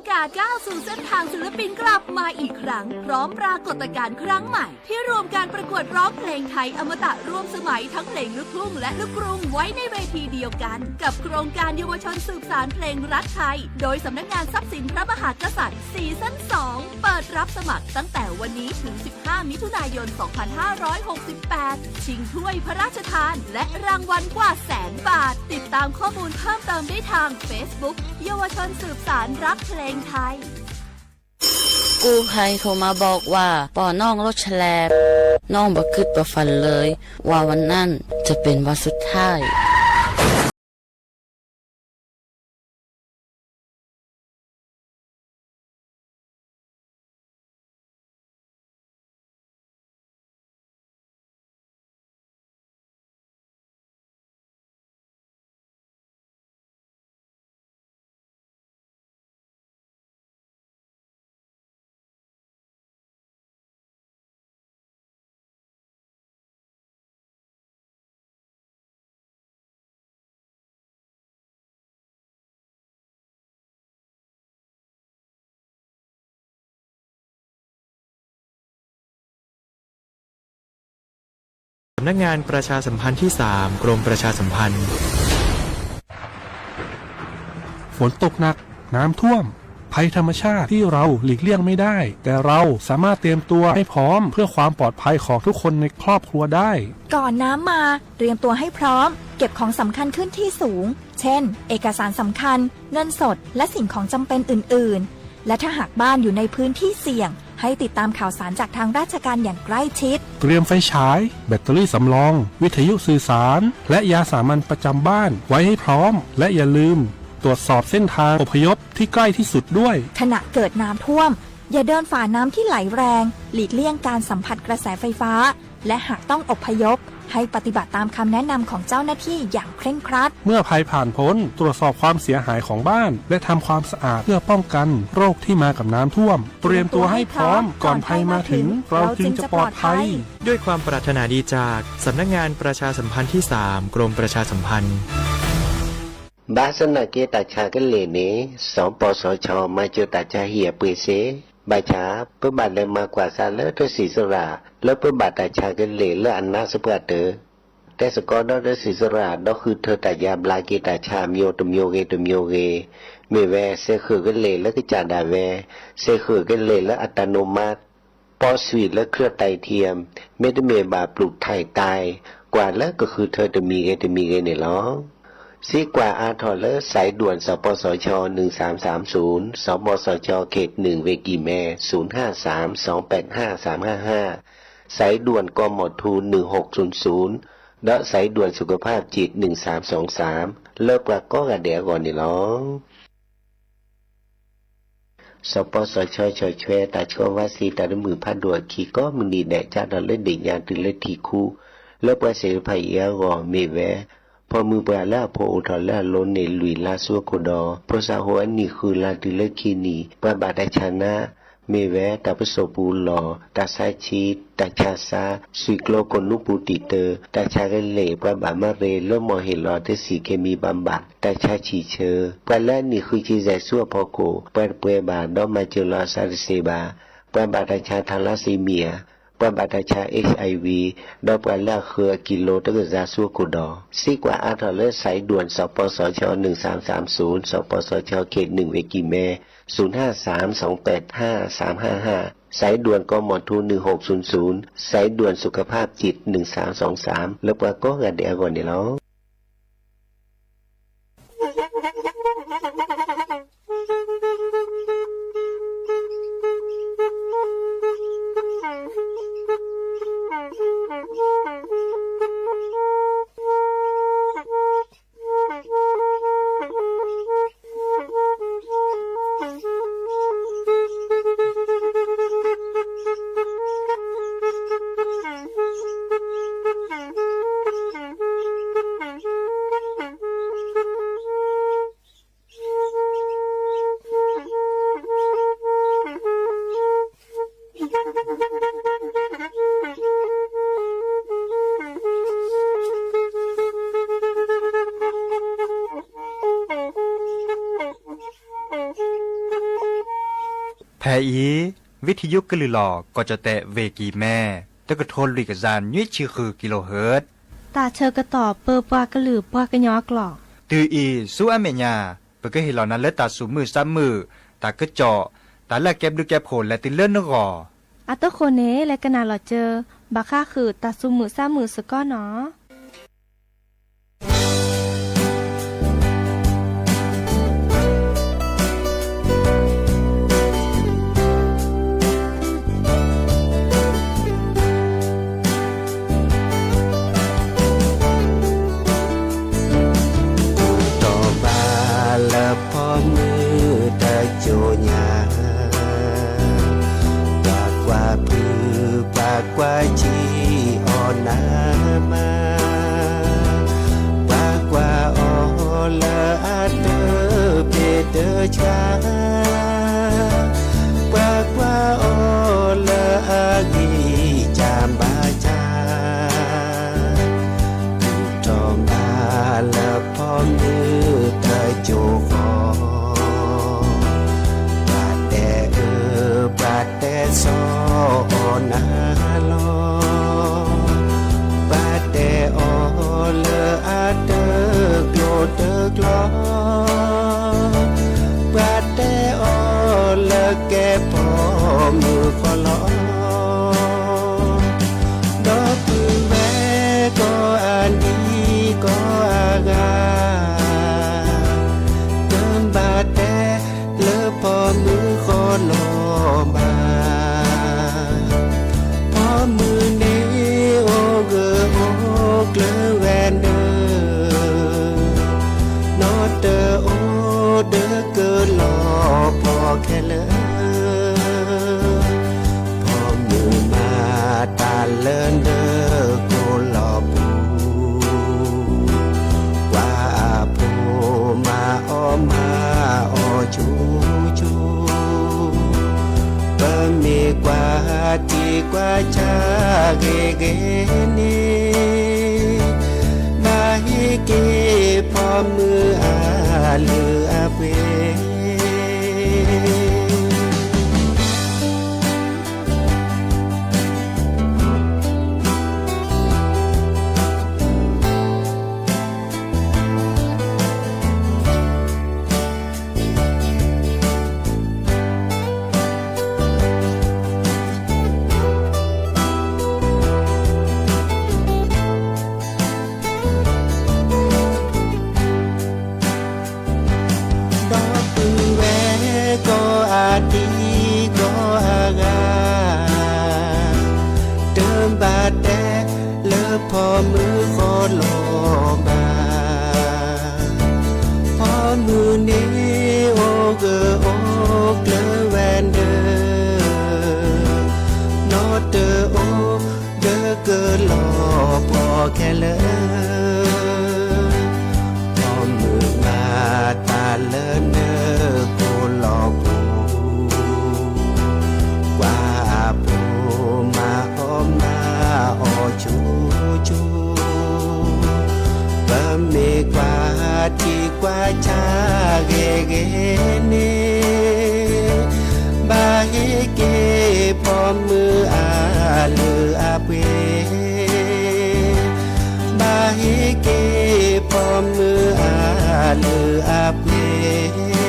กาดก้าวสู่เส้นทางศิลปินกลับมาอีกครั้ง พร้อมปรากฏการณ์ครั้งใหม่ ที่รวมการประกวดร้องเพลงไทยอมตะร่วมสมัยทั้งเพลงลูกทุ่งและลูกกรุงไว้ในเวทีเดียวกัน กับโครงการเยาวชนสืบสานเพลงรักไทย โดยสำนักงานทรัพย์สินพระมหากษัตริย์ ซีซั่นสอง เปิดรับสมัครตั้งแต่วันนี้ถึง สิบห้า มิถุนายน สองพันห้าร้อยหกสิบแปด ชิงถ้วยพระราชทาน และรางวัลกว่าแสนบาท ติดตามข้อมูลเพิ่มเติมได้ทาง Facebook เยาวชนสืบสานรักเพลงไทย กู้ภัยโทรมาบอกว่าปอน้องรถแฉลบ น้องบ่คิดบ่ฝันเลยว่าวันนั้นจะเป็นวันสุดท้าย สำนักงานประชาสัมพันธ์ที่สาม กรมประชาสัมพันธ์ ฝนตกหนัก น้ำท่วม ภัยธรรมชาติที่เราหลีกเลี่ยงไม่ได้ แต่เราสามารถเตรียมตัวให้พร้อมเพื่อความปลอดภัยของทุกคนในครอบครัวได้ ก่อนน้ำมา เตรียมตัวให้พร้อม เก็บของสำคัญขึ้นที่สูง เช่น เอกสารสำคัญ เงินสด และสิ่งของจำเป็นอื่นๆ และถ้าหากบ้านอยู่ในพื้นที่เสี่ยง ให้ติดตามข่าวสารจากทางราชการอย่างใกล้ชิด เตรียมไฟฉาย แบตเตอรี่สำรอง วิทยุสื่อสาร และยาสามัญประจำบ้านไว้ให้พร้อม และอย่าลืมตรวจสอบเส้นทางอพยพที่ใกล้ที่สุดด้วย ขณะเกิดน้ำท่วม อย่าเดินฝ่าน้ำที่ไหลแรง หลีกเลี่ยงการสัมผัสกระแสไฟฟ้า และหากต้องอพยพ ให้ปฏิบัติตามคำแนะนำของเจ้าหน้าที่อย่างเคร่งครัด เมื่อภัยผ่านพ้น ตรวจสอบความเสียหายของบ้าน และทำความสะอาดเพื่อป้องกันโรคที่มากับน้ำท่วม เตรียมตัวให้พร้อม ก่อนภัยมาถึง เราจึงจะปลอดภัย ด้วยความปรารถนาดีจากสำนักงานประชาสัมพันธ์ที่สาม กรมประชาสัมพันธ์ ဘၣ်ဆၣ်သနာ်က့ တၢ်ဆါကလဲၢ်န့ၣ် စီၤပီစီၤခၠီ မၤစၢၤတၢ်ဆါဟံၣ်အပှ့ၤစ့, ဘၣ်ဆၣ် ပဘၣ်လဲၤမၤကွၢ်စးလၢတၢ်စံၣ်စိၤရၣ် လၢပဘၣ်တၢ်ဆါကလဲၢ်လၢအနါစပှၢ်တၢၢ်, တဲစ့ၢ်ကီးဒီးတၢ်စံၣ်စိၤရၣ် ဒီးဃုထၢတၢ်ယါဘျါက့ၤတၢ်ဆါအမျိုးတမျိုးဂ့ၤတမျိုးဂ့ၤ, မ့ၢ်ဝဲ စဲးဃုာ်ကလဲၢ်လၢကစၢ်ဒၣ်ဝဲ, စဲးဃုာ်ကလဲၢ်လၢ autonomous, ပီးဆွံၣ်လၢ เครื่องไตเทียม, မ့တမ့ၢ်ဘၣ် ပลูกถ่ายไต, ကွၢ်လၢကဃုထၢတမံၤဂ့ၤတမံၤဂ့ၤန့ၣ်လီၤ. စံးကွၢ်အါထီၣ်လၢ สายด่วน สปสช หนึ่งสามสามศูนย์, สปสช เขตหนึ่ง เวกีแม ศูนย์ห้าสาม สองแปดห้า สามห้าห้า, สายด่วน กมธ หนึ่งหกศูนย์ศูนย์ ဒီး สายด่วนสุขภาพจิต หนึ่งสามสองสาม လၢပှၤကိးဂၤဒဲးအဂီၢ်န့ၣ်လီၤ. စီၤပီစီၤခၠီ ဆီၣ်ထွဲတၢ်ဆှၢဝါစ့တၢ်တမုာ်ဖးဒိၣ်အခံ ကိးမုၢ်နံၤဒဲး ကၢ်ထီၣ်လၢဒ့ၣ်ညါတုၤလၢထံၣ်ခူ, လၢပှၤသ့ၣ်တဖၣ်အံၤအဂီၢ်မ့ၢ်ဝဲ ဖိမုၣ်ပှၢ်လၢအဖိအိၣ်ထီၣ်လၢအလိၤန့ၣ် လွံၢ်လါဆူအခိၣ်ဒီး ဖိစးဟိအနံၣ်ဃုလါတုၤလၢခံနံၣ် ပှၤဘၣ်တၢ်ဆါနါ မ့ၢ်ဝဲ တၢ်ပစိာ်ပူၤလီၢ်, တၢ်ဆါဆံး, တၢ်ဆါစါ, ဆွံကျိကိၣ်နူပူၤတံာ်တၢ, တၢ်ဆါကလဲၢ်, ပှၤဘၣ်မၤရ့လိာ်မီၢ်ဟ့ၣ်လီၤတဆံးခ့မံၤဘၣ်ဘၣ်, တၢ်ဆါဆံၣ်ဆၢ, ပှၤလၢအနံၣ်ဃုဆံယဲၢ်ဆူအဖီခိၣ် ပှၤတပှဲၤဘၣ် ဒီးမၤစၢၤလီၤအသးတသ့ဘၣ်, ပှၤဘၣ်တၢ်ဆါ thalassemia, ပှၤဘၣ်တၢ်ဆါ HIV, ဒီးပှၤလၢအဃၢၤအကံလိတကစၢ်ဆူအခိၣ်ဒီး စံးကွၢ်အါထီၣ်လၢ สายด่วน สปสช หนึ่งสามสามศูนย์, สปสช เขตหนึ่ง เวกีแม ศูนย์ห้าสาม สองแปดห้า สามห้าห้า, สายด่วน กมธ หนึ่งหกศูนย์ศูนย์, สายด่วนสุขภาพจิต หนึ่งสามสองสาม လၢပှၤကိးဂၤဒဲးအဂီၢ်န့ၣ်လီၤ. ဖဲအံၤ ဝံထယုကလုၢ်လီၢ် ကီၢ်ကၠီၣ်တဲၣ် ဝ့ၢ်ကံၢ်မဲ တကထိလွံၢ်ကယၤနွံဆံဃုကံလိၣ်ဟၢၣ် တၢ်ဆၢကတီၢ်ပၢပှၤကလုာ်ပှၤကညီအကျိာ် တုၤအံၤဆူအမဲာ်ညါ ပကဟ့ၣ်လီၤနၤလၢတၢ်သူၣ်မုာ်သးမုာ် တၢ်ကစီၣ် တၢ်လၢအကဲဘျုးကဲဖှိၣ်လဲၤတုၤလၢနဂီၢ် အတဃိန့ၣ် လဲၤကနၣ်လီၤစၢၤ ဘၣ်ဃးဃုာ်တၢ်သူၣ်မုာ်သးမုာ်စ့ၢ်ကီးနီၤ. တီၢ်ဘၣ်လၢဖီမုၢ်တစိၤညါ ပှၤကွၢ်ဖုး ပှၤကွၢ်ဆံးအီၤနးမး, ပှၤကွၢ်အီၤလၢအတၢၢ်ဖံးတၢၢ်ဆှါ, ပှၤကွၢ်အီၤလၢအဂံၢ်စၢ်ဘါစၢ် တုၤထီၣ်ဘၣ်လၢဖီမုၢ်တစိၤဃီ, ပှၤတဲအၢ ပှၤတဲသီအီၤနၤလီၤ. ပှၤတဲအီၤလၢအတၢၢ်ကျိၤတၢၢ်ကျီ, ပှၤတဲအီၤလၢကဲဖီမုၢ်ဃီလီၤ. ဒီပုၢ်ဝဲၢ်ကိးအဒံကိးအဂၤ, တဘၣ်တဲလၢဖီမုၢ်ဃီလီၤဘၣ်. ဖီမုၢ်န့ၣ်အိၣ်ဂၢၢ်အိၣ်ကျၢၤဝဲဒၣ်, နီတအိၣ်ဒၢကလီၤပှီၢ်ခဲလၢာ်. ဖီမုၢ်မၤတၢ်လၢနၢၤကိၣ်လီၤပူၤ, ကွၢ်အဖိမၤအီၣ်မၤအီၣ်ဆူၣ်ဆူၣ်, ပမ့ၢ်ကွၢ်ထံကွၢ်ဆးဂ့ၤဂ့ၤန့ၣ်, ဘၣ်ဟ့ၣ်က့ၤဖီမုၢ်အလုၢ်အပှ့ၤ ဒီပုၢ်ဝဲၢ်ကိးအဒံကိးအဂၤ, တဘၣ်တဲလၢဖီမုၢ်ဃီလီၤဘၣ်. ဖီမုၢ်န့ၣ်အိၣ်ဂၢၢ်အိၣ်ကျၢၤဝဲဒၣ်, နီတအိၣ်ဒၢကလီၤပှီၢ်ခဲလၢာ်. ဖီမုၢ်မၤတၢ်လၢနၢၤကိၣ်လီၤပူၤ, ကွၢ်အဖိမၤအီၣ်မၤအီၣ်ဆူၣ်ဆူၣ်, ပမ့ၢ်ကွၢ်ထံကွၢ်ဆးဂ့ၤဂ့ၤန့ၣ်, ဘၣ်ဟ့ၣ်က့ၤဖီမုၢ်အလုၢ်အပှ့ၤ ဘၣ်ဟ့ၣ်က့ၤဖီမုၢ်အလုၢ်အပှ့ၤ.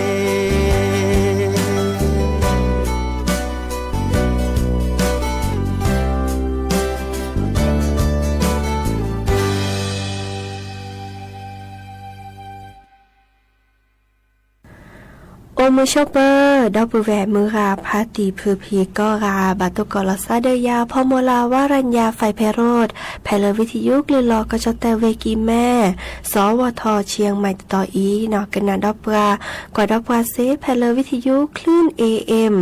အိၣ်မုာ်ဆိးပၢၤ ဒီပုၢ်ဝဲၢ်မုၢ်ဂၤဖါတံၢ်ဖုဖံးကိးဂၤ ဘၣ်တိၢ်ကီးလီၤသးဒီးယၤ ဖီမိၢ်လၢ် ဝါရညါ ဖဲးဖဲးရိး ဖဲလၢဝံထယုကလုၢ်လီၢ် ကီၢ်ကၠီၣ်တဲၣ် ဝ့ၢ်ကံၢ်မဲ စီၤဝီၤထီၣ် ဆံၣ်ယဲၢ်မံၣ် တတီၤအံၤနီၤ ကနၣ်ဒီးပှၤ ကွၢ်ဒီးပှၤစ့ၢ် ဖဲလၢဝံထယု clean A M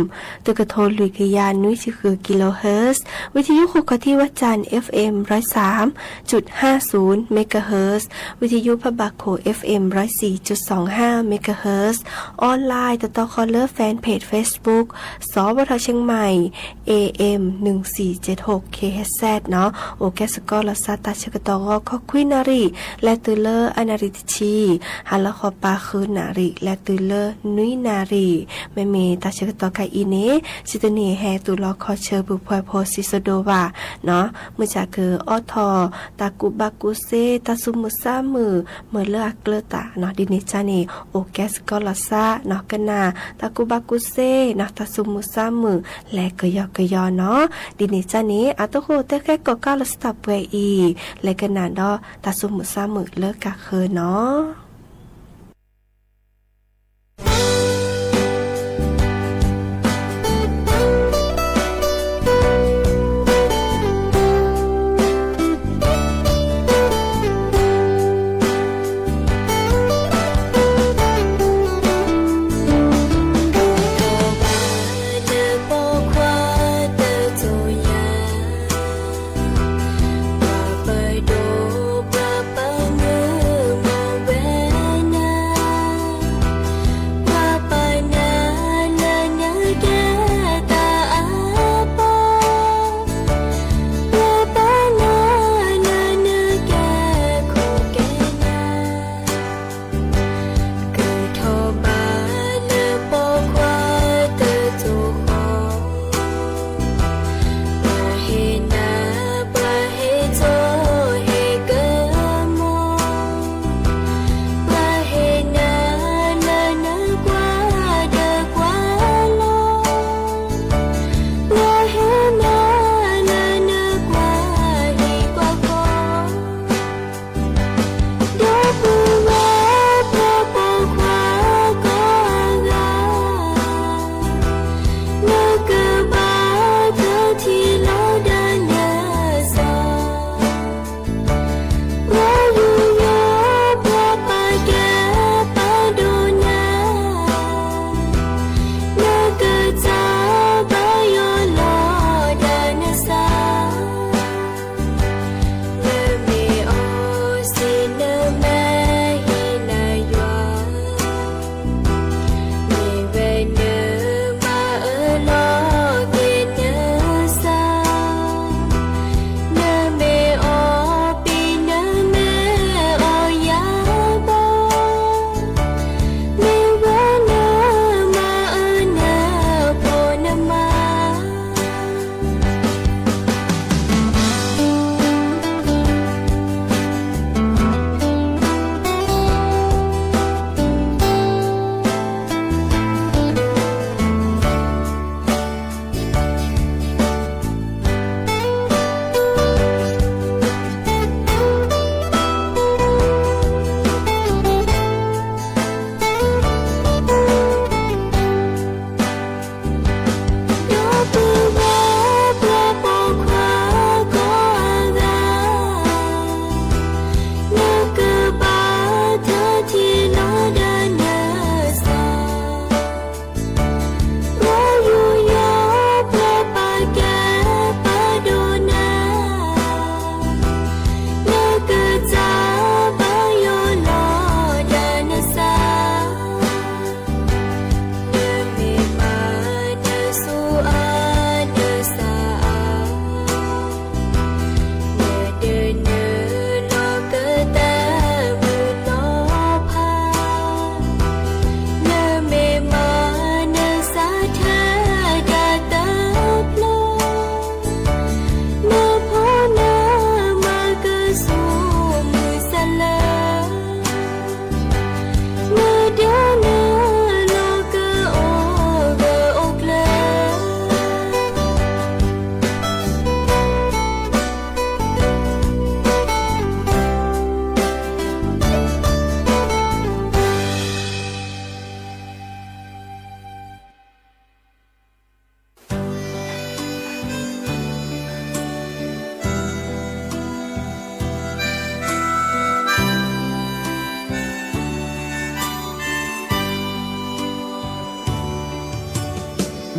တကထိလွံၢ်ကယၤနွံဆံဃု kilohertz, ဝံထယုဃုခီၣ်ထံးဝဲၢ်စၣ် F M ร้อยสามจุดห้าศูนย์ megahertz, ဝံထယုဖးဘၣ်ခိၣ် F M ร้อยสี่จุดสองห้า megahertz, online တတီဃီလၢ Fan Page Facebook စီၤဝီထီၣ် Chiang Mai AM หนึ่งสี่เจ็ดหก KHZ နီၤ, အိၣ်ကဲစ့ၢ်ကီးလီၤစၢ်တၢ်ဆၢကတီၢ်ဂီၤခီခွံနၣ်ရံၣ် လဲၤတုၤလၢအနၣ်ရံၣ်တဆံ, ဟါလီၤဃီပၤဃုနၣ်ရံၣ် လဲၤတုၤလၢနွံနၣ်ရံၣ်, မ့မ့ၢ်တၢ်ဆၢကတီၢ်ခါအံၤန့ၣ် စံးတန့ၢ်ဟဲတူၢ်လီၤခီဆၢပူၤဖျဲးဖိစံးစိဒိၣ်ဘၣ်နီၤ, မုၢ်ဆါကအိးထီၣ် တၢ်ကူၣ်ဘၣ်ကူၣ်သ့ တၢ်သူၣ်မုာ်သးမုာ် မ့ၢ်လၢအကျၢၤသးနီၤ, ဒ်န့ၣ်ကန့ၣ် အိၣ်ကဲစ့ၢ်ကီးလီၤစၢ်နီၤ, ကနၣ်တၢ်ကူၣ်ဘၣ်ကူၣ်သ့နီၤ, တၢ်သူၣ်မုာ်သးမုာ် လဲၤကယီကယီနီၤ, ဒ်န့ၣ်ကန့ၣ် အတဟိၣ်တဲဃဲကီၣ်ကးလၢစတၢၢ်ပှဲၤအံၤ လဲၤကနၣ်ဒီးတၢ်သူၣ်မုာ်သးမုာ်လၢကဃၢၤနီၤ.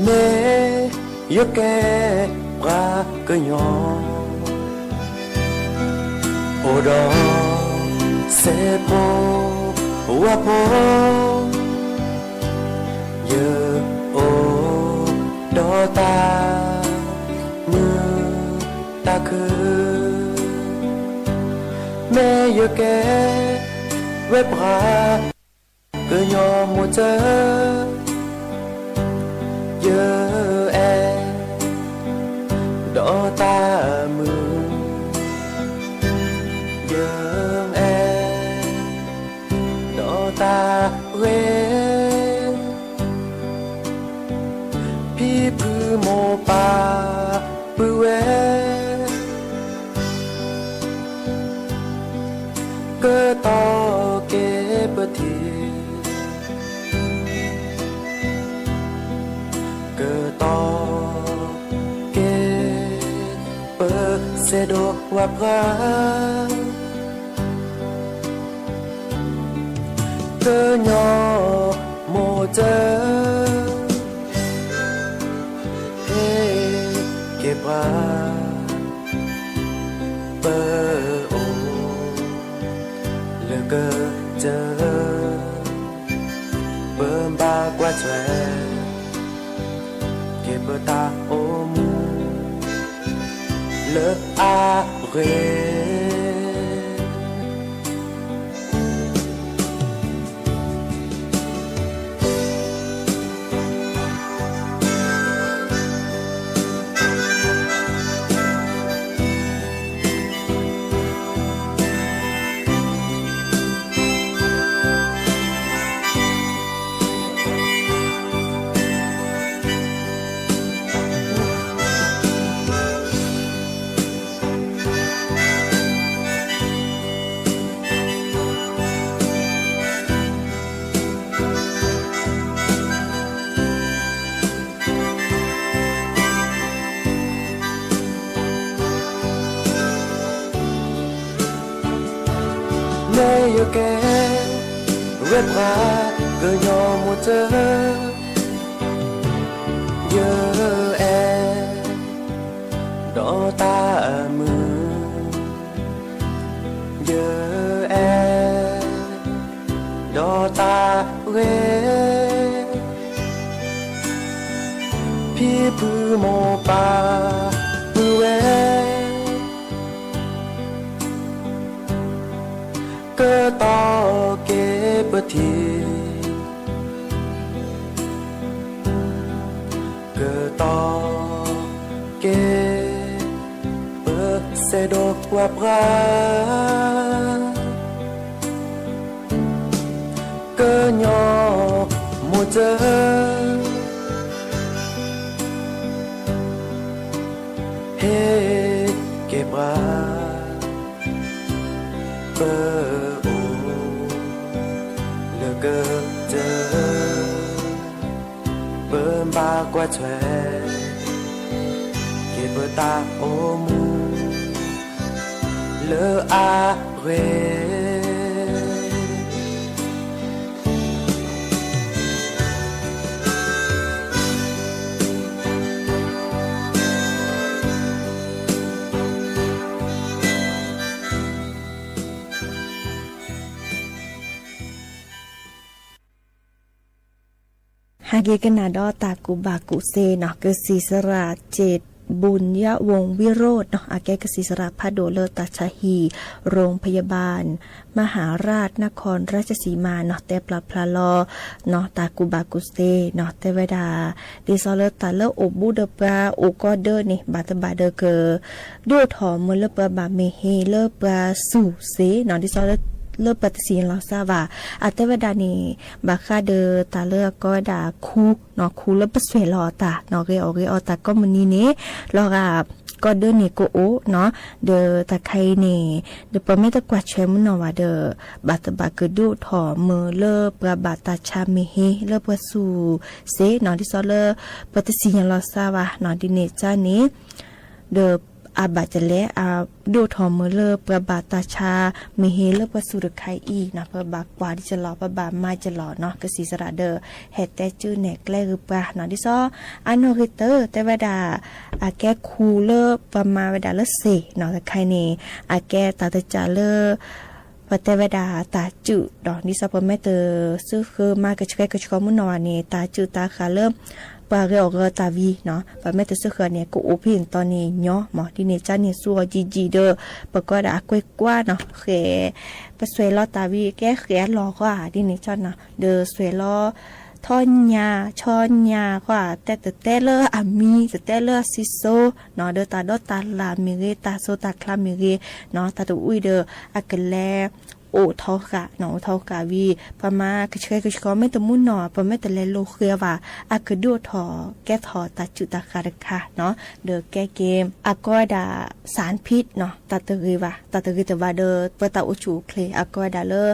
မ့ၢ်ယကဲ ပှၤကညီ အိၣ်ဒီး စဲးဖိ ဝၣ်ဖိ ယအိၣ်ဒီးတၢ်မုာ်တၢ်ခုၣ်, မ့ၢ်ယကဲဝဲပှၤကညီမိၢ်စၢၤ, ယအဲၣ်ဒီးတၢ်မုာ်, ယအဲၣ် ဒီးတၢ်ဂ့ၤ, ဖံဖုမိၢ်ပၢ်ပုၢ်ဝဲၢ်, ကတီၢ်က့ၤပထံၣ်, ကတီၢ်က့ၤ ပစဲးဒိးဝဲပှၤ ကညီမိၢ်စၢၤ, ဟ့ၣ်က့ၤပှၤ ပအိၣ်လၢကစၢၢ်, ပဘၣ်ကွၢ်ထွဲ က့ၤပတၢ်အိၣ်မူ လၢအဂ့ၤ. မ့ၢ်ယကဲ ဝဲပှၤကညီမိၢ်စၢၤ, ယအဲၣ်ဒီးတၢ်မုာ်, ယအဲၣ်ဒီးတၢ်ဂ့ၤ, ဖံဖုမိၢ်ပၢ်ပုၢ်ဝဲၢ် ကတီၢ်က့ၤပထံၣ်, ကတီၢ်က့ၤ ပစဲးဒိးဝဲပှၤ ကညီမိၢ်စၢၤ, ဟ့ၣ်က့ၤပှၤ ပအိၣ်လၢကစၢၢ်, ပဘၣ်ကွၢ်ထွဲ က့ၤပတၢ်အိၣ်မူ လၢအဂ့ၤ. ဟဲက့ၤကနၣ်ဒီးတၢ်ကူၣ်ဘၣ်ကူၣ်သ့နီၤ, ကစံးစရၣ် เจตบุญยะวงศ์วิโรจน์နီၤ, အကဲကစံးစရၣ်ဖးဒိၣ်လၢတၢ်ဆါဟံၣ် โรงพยาบาลมหาราชนครราชสีมาနီၤ, တဲပျၢ်ဖျါလီၤနီၤ တၢ်ကူၣ်ဘၣ်ကူၣ်သ့နီၤ, တဲဝဲဒၣ် ဒ်သိးလၢတၢ်လၢအိၣ်ဘူးဒီးပှၤအိၣ်ကီဒၢန့ၣ် ဘၣ်တဘၣ်ဒီးက ဒုးအိၣ်ထီၣ်မ့ၢ်လၢပှၤဘၣ်မ့ၢ်ဟ့ၣ်လၢပှၤဆူၣ်သ့နီၤ, ဒ်သိးလၢ လၢပှၤတသ့ၣ်ညါလီၤသးဘၣ်. အတဲဝဲဒၣ်န့ၣ် ဘၣ်ဃးဒီးတၢ်လၢအကိးဝဲဒၣ်ခူနီၤ, ခူလၢပဆွဲၣ်လီၤအတၢ်နီၤ, ဂဲၤအီၣ်ဂဲၤအီတၢ်ကိးမုၢ်နံၤန့ၣ် လီၤဂာ်ကီဒၢန့ၣ်ကအိၣ်နီၤ, ဒီးတၢ်ခါအံၤန့ၣ် ဒီးပမ့ၢ်တကွၢ်ထွဲမုၢ်နီၢ်ဘၣ်ဒီး ဘၣ်တဘၣ်ကဒုးအိၣ်ထီၣ်မ့ၢ်လၢပှၤဘၣ်တၢ်ဆါမ့ၢ်ဟ့ၣ်လၢပှၤဆူၣ်သ့နီၤ, ဒ်သိးလၢပှၤတသ့ၣ်ညါလီၤသးဘၣ်နီၤ, ဒ်န့ၣ်ကါန့ၣ် ဒီးအဘၣ်တလဲၣ် အဒုးအိၣ်ထီၣ်မ့ၢ်လၢပှၤဘၣ်တၢ်ဆါမ့ၢ်ဟ့ၣ်လၢပှၤဆူၣ်တခါအံၤနီၤ, ပဘၣ်ကွၢ်ဒ်ကလီၤ ပဘၣ်မၤကလီၤနီၤ, ကစံးစရၣ်ဒီး ဟဲတဲကၠူနဲၣ်ကျဲဂ့ၤပှၤနီၤ, ဒ်သိး အနီၣ်ဂ့ၤတၢ် တဲဝဲဒၣ် အကဲခူလၢပှၤမၤဝဲဒၣ်လၢသ့ၣ်နီၤ, တခါအံၤန့ၣ် အကဲတၢ်တကးလၢ ပတဲဝဲဒၣ်တၢ်စုၣ်ဒီး ဒ်သိးပမ့ၢ်တစုၣ်ဃၢမၤကဆှဲကဆှီမုၢ်နီၢ်ဘၣ်န့ၣ် တၢ်စုၣ်တၢ်ဃာ်လၢ ပှၤဂဲၤအီၣ်ဂၢၤတၢ်ဝံၤနီၤ ပမ့ၢ်တစုၣ်ဃၢန့ၣ် ကအိၣ်ဖဲန့ၣ်တီန့ၣ်ညီမး ဒ်န့ၣ်ကန့ၣ် စူၢ်အီၤယံာ်ယံာ်ဒီး ပကွၢ်ဒၣ်အကွဲၢ်ကွၢ်နီၤ ဃဲး ပစွဲးလီၤတၢ်ဝံၤ ကဲဃဲးအလီၢ်ဃီဧါ ဒ်န့ၣ်ကန့ၣ် ဒီးစွဲးလီၤ ထီၣ်ညါ ဆီညါဃီဧါ တဲတတဲလၢအမံၤ တတဲလၢအစံၣ်စိၤနီၤ ဒီးတၢ်ဒီတၢ်လၣ်မ့ၢ်ဂ့ၤ တၢ်စိတၢ်ချါမ့ၢ်ဂ့ၤနီၤ တၢ်တဝံၤဒီး အကလဲၤ အိၣ်ထီၣ်ဃာ်နီၤ အိၣ်ထီၣ်ဃာ်ဝံၤ ပမၤကဆှဲကဆှီမ့ၢ်တမုၢ်နီၢ် ပမ့ၢ်တလဲၤလိၤဃဲဘၣ် အကဒိၣ်ထီၣ်ကဲထီၣ်တၢ်စုၣ်တၢ်ဃာ်တခါနီၤ ဒီးကဲက့ၤ အကိးဝဲဒၣ် สารพิษနီၤ တၢ်တဂ့ၤဘၣ် တၢ်တဂ့ၤတဘၣ်ဒီး ပတၢ်အိၣ်ဆူၣ်အိၣ်ချ့ အကိးဝဲဒၣ်လၢ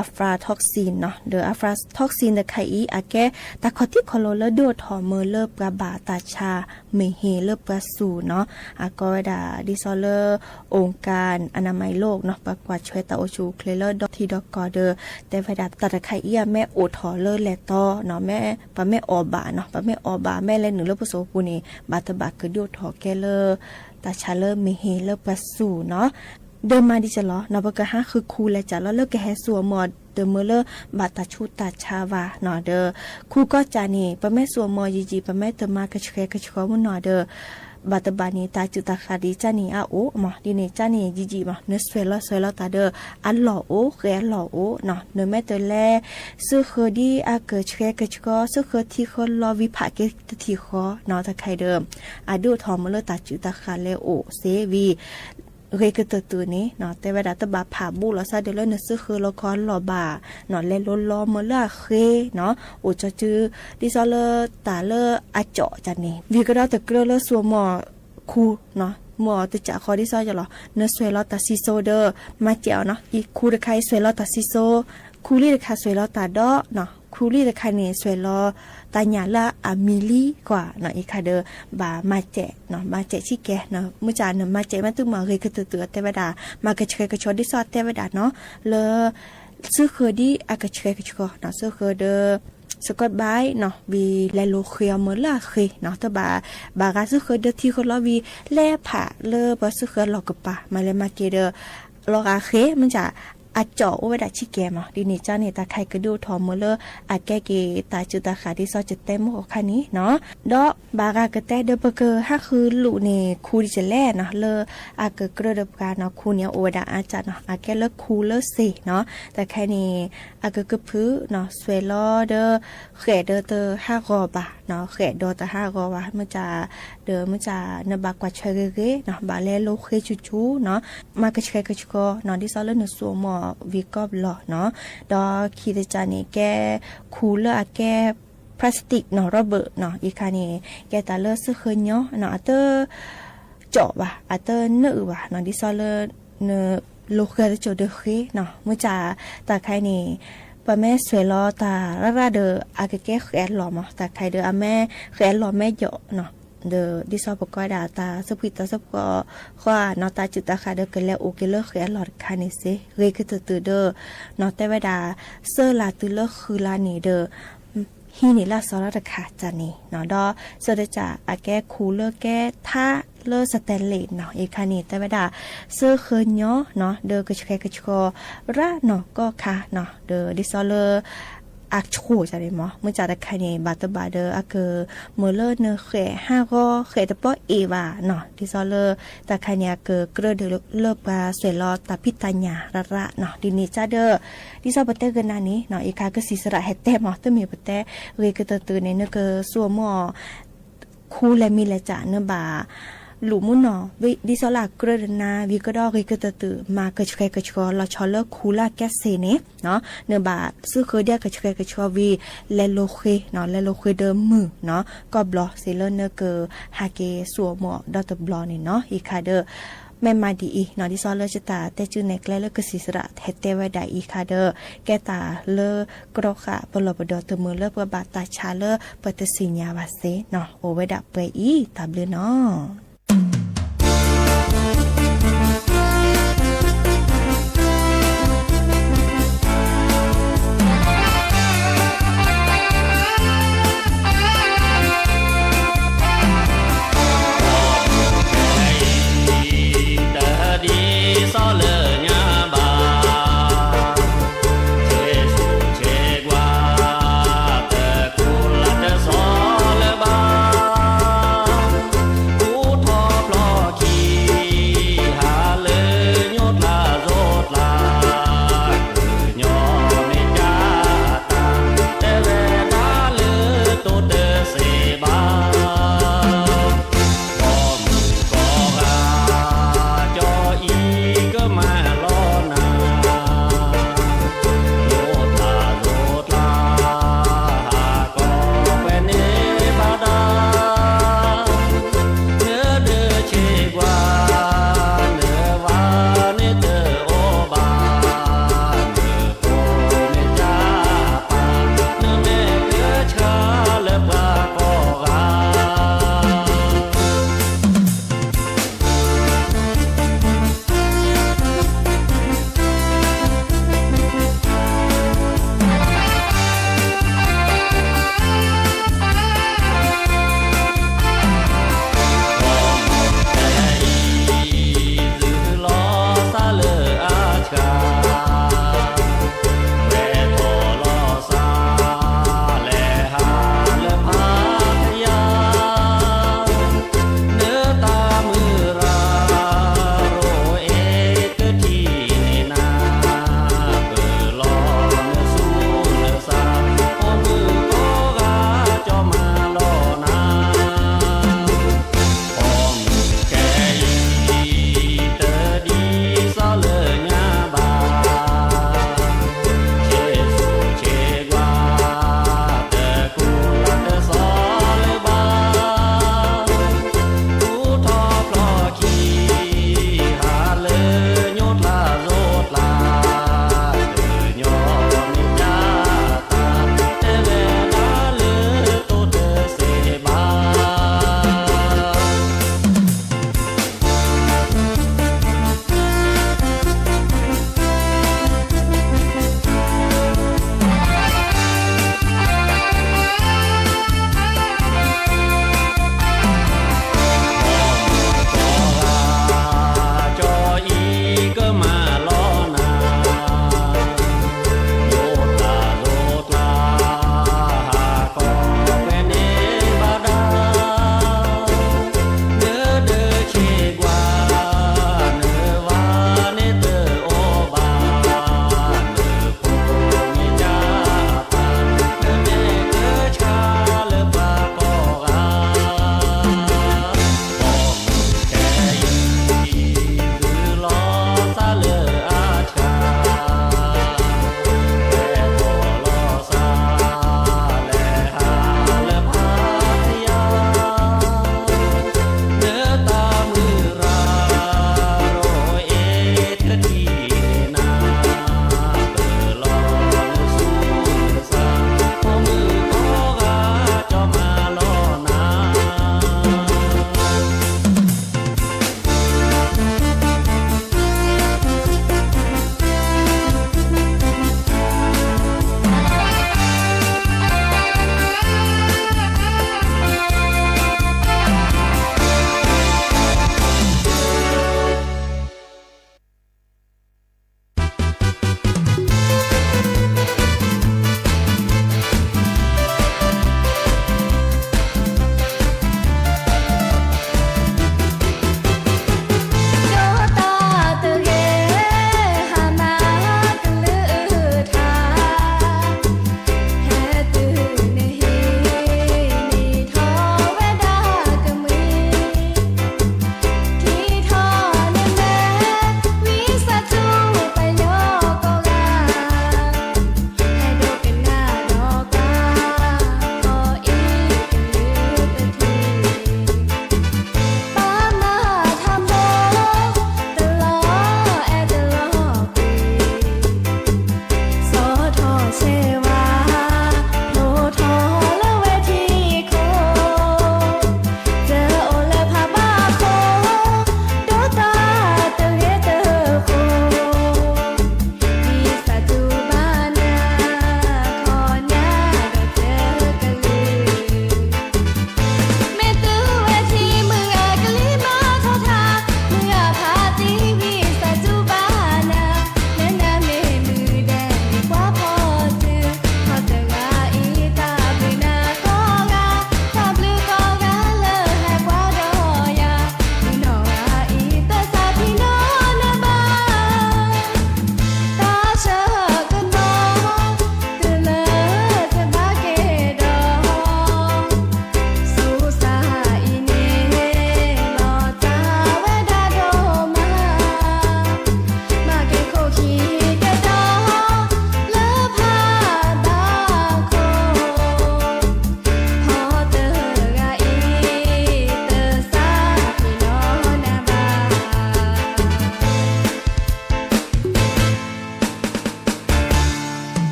aflatoxinနီၤ ဒီး aflatoxin တခါအံၤ အကဲ တၢ်ခီၣ်ထံးခီၣ်လီၤလၢဒိၣ်ထီၣ်မၢလၢပှၤဘၣ်တၢ်ဆါ မ့ၢ်ဟ့ၣ်လၢပှၤစူၢ်နီၤ အကိးဝဲဒၣ်ဒ်သိးလၢ องค์การอนามัยโลกနီၤ ပှၤကွၢ်ထွဲတၢ်အိၣ်ဆူၣ်အိၣ်ချ့လၢဒီထံဒီကီၢ်ဒီး တဲဝဲဒၣ်တၢ်တခါအံၤအမ့ၢ်အိၣ်ထီၣ်လၢလဲၤတီနီၤ မ့ၢ်ပမ့ၢ်အီၣ်ဘၣ်နီၤ ပမ့ၢ်အီၣ်ဘၣ်မ့ၢ်လဲၤနုာ်လၢပစိၤပူၤန့ၣ် ဘၣ်တဘၣ်ကဒိၣ်ထီၣ်ကဲလၢ တၢ်ဆါလၢမ့ၢ်ဟ့ၣ်လၢပှၤစူၢ်နီၤ ဒီးမၤဒ်ကလီၤနီၤ ပကဟးဃုခူလဲၤကၠးလီၤလၢကဟဲစူၢ်အီၤမၢ်အီၤ တမၢလၢဘၣ်တၢ်ဆူးတၢ်ဆါဘၣ်နီၤ ဒီး ခူကီၢ်ကၠးန့ၣ် ပမ့ၢ်စူၢ်အီၤမၢ်အီၤယံာ်ယံာ် ပမ့ၢ်တမၤကဆှဲကဆှီမုၢ်နီၢ်ဒီး ဘၣ်တဘၣ်န့ၣ် တၢ်စုၣ်တၢ်ဃာ်ဒ်ကၠးန့ၣ်အအိၣ်မး ဒ်န့ၣ်ကၠးန့ၣ်ယံာ်ယံာ်မး နစွဲးလီၤစွဲးလီၤတၢ်ဒီး အလီၢ်အိၣ် ဃဲးအလီၢ်အိၣ်နီၤ နမ့ၢ်တလဲၤ စၢဃၢဒ်အကဆှဲကဆှီ စၢဃၢထံဃၢလီၤဝံၤဖးက့ၤတထံၣ်ဃီနီၤ တခါအံၤဒီး အဒိၣ်ထီၣ်မၢလၢတၢ်စုၣ်တၢ်ဃာ်လဲၤအိၣ်စ့ဝံၤ ဂ့ၤကတၢၢ်တၢၢ်န့ၣ်နီၤ တဲဝဲဒၣ်တဘၣ်ဖးဘူးလီၤ စးဒၢးလၢနစၢဃၢလီၤခီအလီၢ်ဘၣ်နီၤ လဲၤလိၤလီၤမၢလၢအဃ့နီၤ အိၣ်ကၠီစု ဒ်သိးလၢတၢ်လၢအကၠီၣ်ကၠးန့ၣ် ဝံၤကဒီးတကြၢးလၢစူၢ်မၢ်ခူနီၤ မၢ်အီၤတကၠးဃီဒ်သိးယလီၤ နစွဲးလီၤတၢ်စံၣ်စိၤဒီး မၤစဲးအီၤနီၤ အံၤခူတခါအံၤစွဲးလီၤတၢ်စံၣ်စိၤ ခူလံတခါစွဲးလီၤတၢ်ဒီးနီၤ ခူလံတခါန့ၣ် စွဲးလီၤတၢ်ညၣ်လၢအမံၤလံကွၢ်နီၤ အံၤခါဒီး ဘၣ်မၤစဲးနီၤ မၤစဲးဆံးကဲနီၤ မုၢ်ကၢ်နမၤစဲးမ့ၢ်သုမၤဂ့ၤကတၢၢ်တၢၢ်အတဲဝဲဒၣ် မၤကဆှဲကဆှီဒ်သိးအတဲဝဲဒၣ်နီၤ လၢ စၢဃၢဒ်အကဆှဲကဆှီနီၤ စၢဃၢဒီး စကီၣ်ဘၣ်နီၤ ဝံၤလဲၤလိၤဃ့အီၤမၢလၢအဃ့နီၤ တဘၣ် ဘၣ်ဂၤစၢဃၢဒီးထံဃၢလီၤဝံၤ လဲၤဖးလၢပှၤစၢဃၢအလီၢ်ကပၤ မၤလဲၤမၤက့ၤဒီး လီၤဂာ်ဃ့ မုၢ်ကၢ် အကၠီၣ်အိၣ်ဝဲဒၣ်ဆံးကဲမး ဒ်န့ၣ်ကၠးန့ၣ် တၢ်ခါအံၤကဒိၣ်ထီၣ်မၢလၢအကဲက့ၤတၢ်စုၣ်တၢ်ဃာ်ဒ်သိးယတဲမုၢ်ဂီၤခါန့ၣ်နီၤ ဒီးဘၣ်ဂၤကတဲဒီးပကဟးဃုလူၤန့ၣ် ခူဒ်လဲၣ်နီၤ လၢအကကြၢးဒီးပှၤနီၤ ခူန့ၣ်အိၣ်ဝဲဒၣ်အါကၢ်နီၤ အကဲလၢခူလၢစ့ၢ်နီၤ တၢ်ခါအံၤန့ၣ် အကကဖုနီၤ စွဲးလီၤဒီး ဃဲးဒီးတဟးဂီၤဘၣ်နီၤ ဃဲးဒီးတဟးဂီၤဘၣ် မုၢ်ကၢ် ဒီးမုၢ်ကၢ် နဘၣ်ကွၢ်ထွဲဂ့ၤဂ့ၤနီၤ ဘၣ်လဲၤလိၤဃ့ဆူၣ်ဆူၣ်နီၤ မၤကဆှဲကဆှီနီၤ ဒ်သိးလၢနစူၢ်မၢ်ဝံၤကီၢ်ဘျီနီၤ ဒီးခံတကၢ်န့ၣ် ကဲခူလၢအကဲ plastic နီၤ rubber နီၤ အံၤခါန့ၣ် ကဲတၢ်လၢစၢဃၢညီနီၤ အတ ကၠီၣ်ဘၣ် အတနၢအုၣ်ဘၣ်နီၤ ဒ်သိးလၢ န လိၤဃဲတကၠိၤဒီးဃ့နီၤ မုၢ်ကၢ် တၢ်ခါအံၤန့ၣ် ပမ့ၢ်စွဲးလီၤတၢ်ရၣ်ရၣ်ဒီး အကကဲဃဲးအလီၢ်မး တၢ်ခါအံၤဒီး အမ့ၢ်ဃဲးအလီၢ်မ့ၢ်ယီၤနီၤ ဒီးဒ်သိးပကွၢ်ဒၣ်တၢ်စၢဖှံတၢ်စၢဖှီၣ်ဃီနီၤ တၢ်စုၣ်တၢ်ဃာ်ဒီးကလဲၤအိၣ်က့ၤလၢဃဲးအလီၢ်တခါန့ၣ်စ့ၢ် ဂ့ၤကတၢၢ်တၢၢ်ဒီး နီၤ တဲဝဲဒၣ် စၢလၢ်တုၤလၢဃုလါန့ၣ်ဒီး ဟံးန့ၢ်လၢအစီၤလီၤတခါတၢ်န့ၣ်နီၤ ဒီးစၢတကၢ်အကဲခူလၢကဲထါလၢစတဲလ့ၣ်နီၤ အံၤခါန့ၣ် တဲဝဲဒၣ် စၢဃၢညီနီၤ ဒီးကဆှဲကဆှီ ရၣ်နီၢ်ကီၢ်ခါနီၤ ဒီးဒ်သိးလၢ အဆိၣ်တၢ်န့ၣ်မး မုၢ်ကၢ်တခါန့ၣ် ဘၣ်တဘၣ်ဒီးအက မၢလၢနဃဲးဟးဂီၤဃဲးတပီၢ်အ့ၣ်ဘၣ်နီၤ ဒ်သိးလၢ တၢ်ခါန့ၣ် အကကြၢးဒီးလၢပှၤစွဲးလီၤတၢ်ဖံးတၢ်ညၣ်ရၣ်ရၣ်နီၤ ဒ်န့ၣ်ကၢ်ဒီး ဒ်သိးပတဲကနၣ်န့ၣ်နီၤ အံၤခါကစံးစရးဟဲတဲမး တမ့ၢ်ပတဲ ဂ့ၤကတၢၢ်တၢၢ်န့ၣ် နကစူၢ်မၢ် ခူလဲၤမံၤလဲၤကၠး နဘၣ် လူၤမုၢ်နီၤ ဒ်သိးလၢအကြၢးဒီးနၤ ဝံၤကဒီးဂ့ၤကတၢၢ်တၢၢ် မၤကဆှဲကဆှီလီၤဆီလၢခူလၢအကဲစ့ၢ်န့ၣ်နီၤ နဘၣ်စၢဃၢဒ်အကဆှဲကဆှီဝံၤ လဲၤလိၤဃ့နီၤ လဲၤလိၤဃ့ဒီးမုၢ်နီၤ ကီၢ်ဘျီစ့ၢ်လၢနကဟးက့ၤစူၢ်အမၢ်ဒီတဘျီန့ၣ်နီၤ အံၤခါဒီး မ့ၢ်မၤဒ်အံၤနီၤ ဒ်သိးလၢယတၢ်တဲစုနဲၣ်ကျဲလၢကစံးစရးဟဲတဲဝဲဒၣ်အံၤခါဒီး ကဲတၢ်လၢ ကြၢးဃာ်ပလီၢ်ပဒီတမုာ်လၢပှၤဘၣ်တၢ်ဆါလၢပတသ့ၣ်ညါဘၣ်စ့ၢ်နီၤ အိၣ်ဝဲဒၣ်ပှဲၤအံၤ တၢ်ဘျုးနီၤ တၢ်ဒ်သိးလၢညါဘၣ်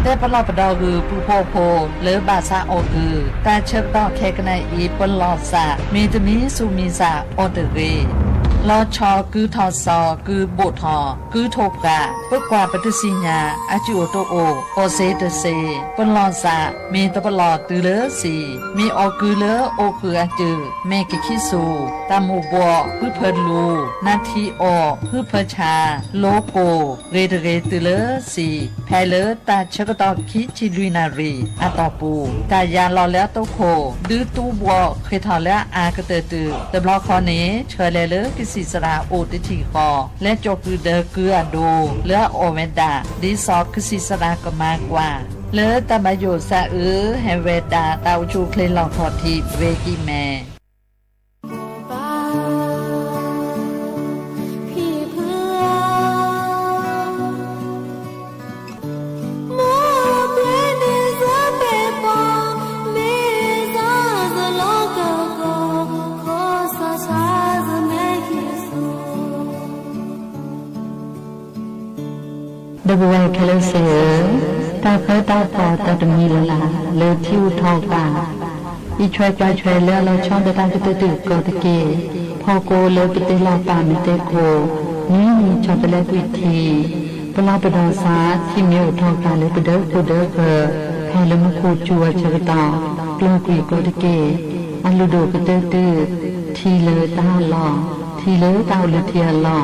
လၢပလီၢ်ပဒီဂုာ်ပူဖိအဖိ လၢဘၣ်ဆါအီၣ်ကုၢ် တၢ်ဆၢကတီၢ်ခဲကနံၣ်အံၤ ပလီၢ်စး မ့ၢ်တမံၤဆူၣ်မံၤစၢ်အီၤတဂ့ၤ. လီၤဆီကုထီၣ်စီၤ ကုဘိၣ်ထီၣ် ကုထိၣ်ပှၢ် ပကွၢ်ပတသ့ၣ်ညါ အစူၣ်အိၣ်တအိၣ် အီၣ်စ့တစ့ ပလီၢ်စး မ့ၢ်တပလီၢ်တုၤလၢစံာ် မ့ၢ်အီၣ်ကုၢ်လၢအိၣ်ဃုာ်အစူၣ် မဲာ်ကခံဆူၣ် တၢ်မိၣ်ဘှီၣ် ဟုဖၢလူၤ နါထံအီၣ် ဟုဖၢဆါ လိကိၣ် ဂ့ၤတဂ့ၤတုၤလၢစံာ် ဖဲလၢတၢ်ဆၢကတီၢ်ခံဆံလွံၢ်နၣ်ရံၣ်အတီၢ်ပူၤ တၢ်ယၤလီၤလၢအတိခိၣ် ဒုးတူဘှီၣ်ဃ့ၢ်ထီၣ်လၢအအါကတၢၢ်တုၤ တဘျီဃီန့ၣ် ဆှၢလဲၤလၢကသံၣ်သရၣ်အိၣ်တထံၣ်ဃီ လၢကၠီၤကုၢ်ဒၢကုၢ်အဒိ လၢအအီၣ်ဝဲဒၣ် ဒ်သိးကသံၣ်သရၣ်ကမၤကွၢ် လၢတၢ်ဘၣ်ယိၣ်သးအုး ဟဲဝဲဒၣ် တၢ်အိၣ်ဆူၣ်အိၣ်ချ့လီၢ်ခီၣ်ထံး ဝ့ၢ်ကံၢ်မဲ ဒီပုၢ်ဝဲၢ်ခဲလၢာ်သ့ၣ်ဧၢ, တၢ်ဃၢတၢ်ဖီၣ်တၢ်တမံၤလၢ်လၢ် လၢထံအိၣ်ထီၣ်ပၢ် အံးထွဲကွၢ်ထွဲလၢအလီၤဆီဒီးတၢ်ကတၢၢ်တၢ်ကီတက့ၢ်. ဖီကိလၢပတဲလီၤပၢ်မ့ၢ်တဲခိၣ် နွံနံၣ်ဆီတလဲကွံာ်ထံ, ပလီၢ်ပဒီးစး ထံမ့ၢ်အိၣ်ထီၣ်ဃာ်လၢပဒၢးခိၣ်ဒၢးဃၢၤ ဖဲလၢမူခိၣ်စူၤအဆၢကတီၢ် ကျီၢ်ကွံာ်ကီတက့ၢ်. အလုၢ်ဒိၣ်ကတၢၢ်တုၤ ထံလၢတၢ်ဟးလီၢ်, ထံလၢတၢ်အိၣ်လၢထံအလီၢ်,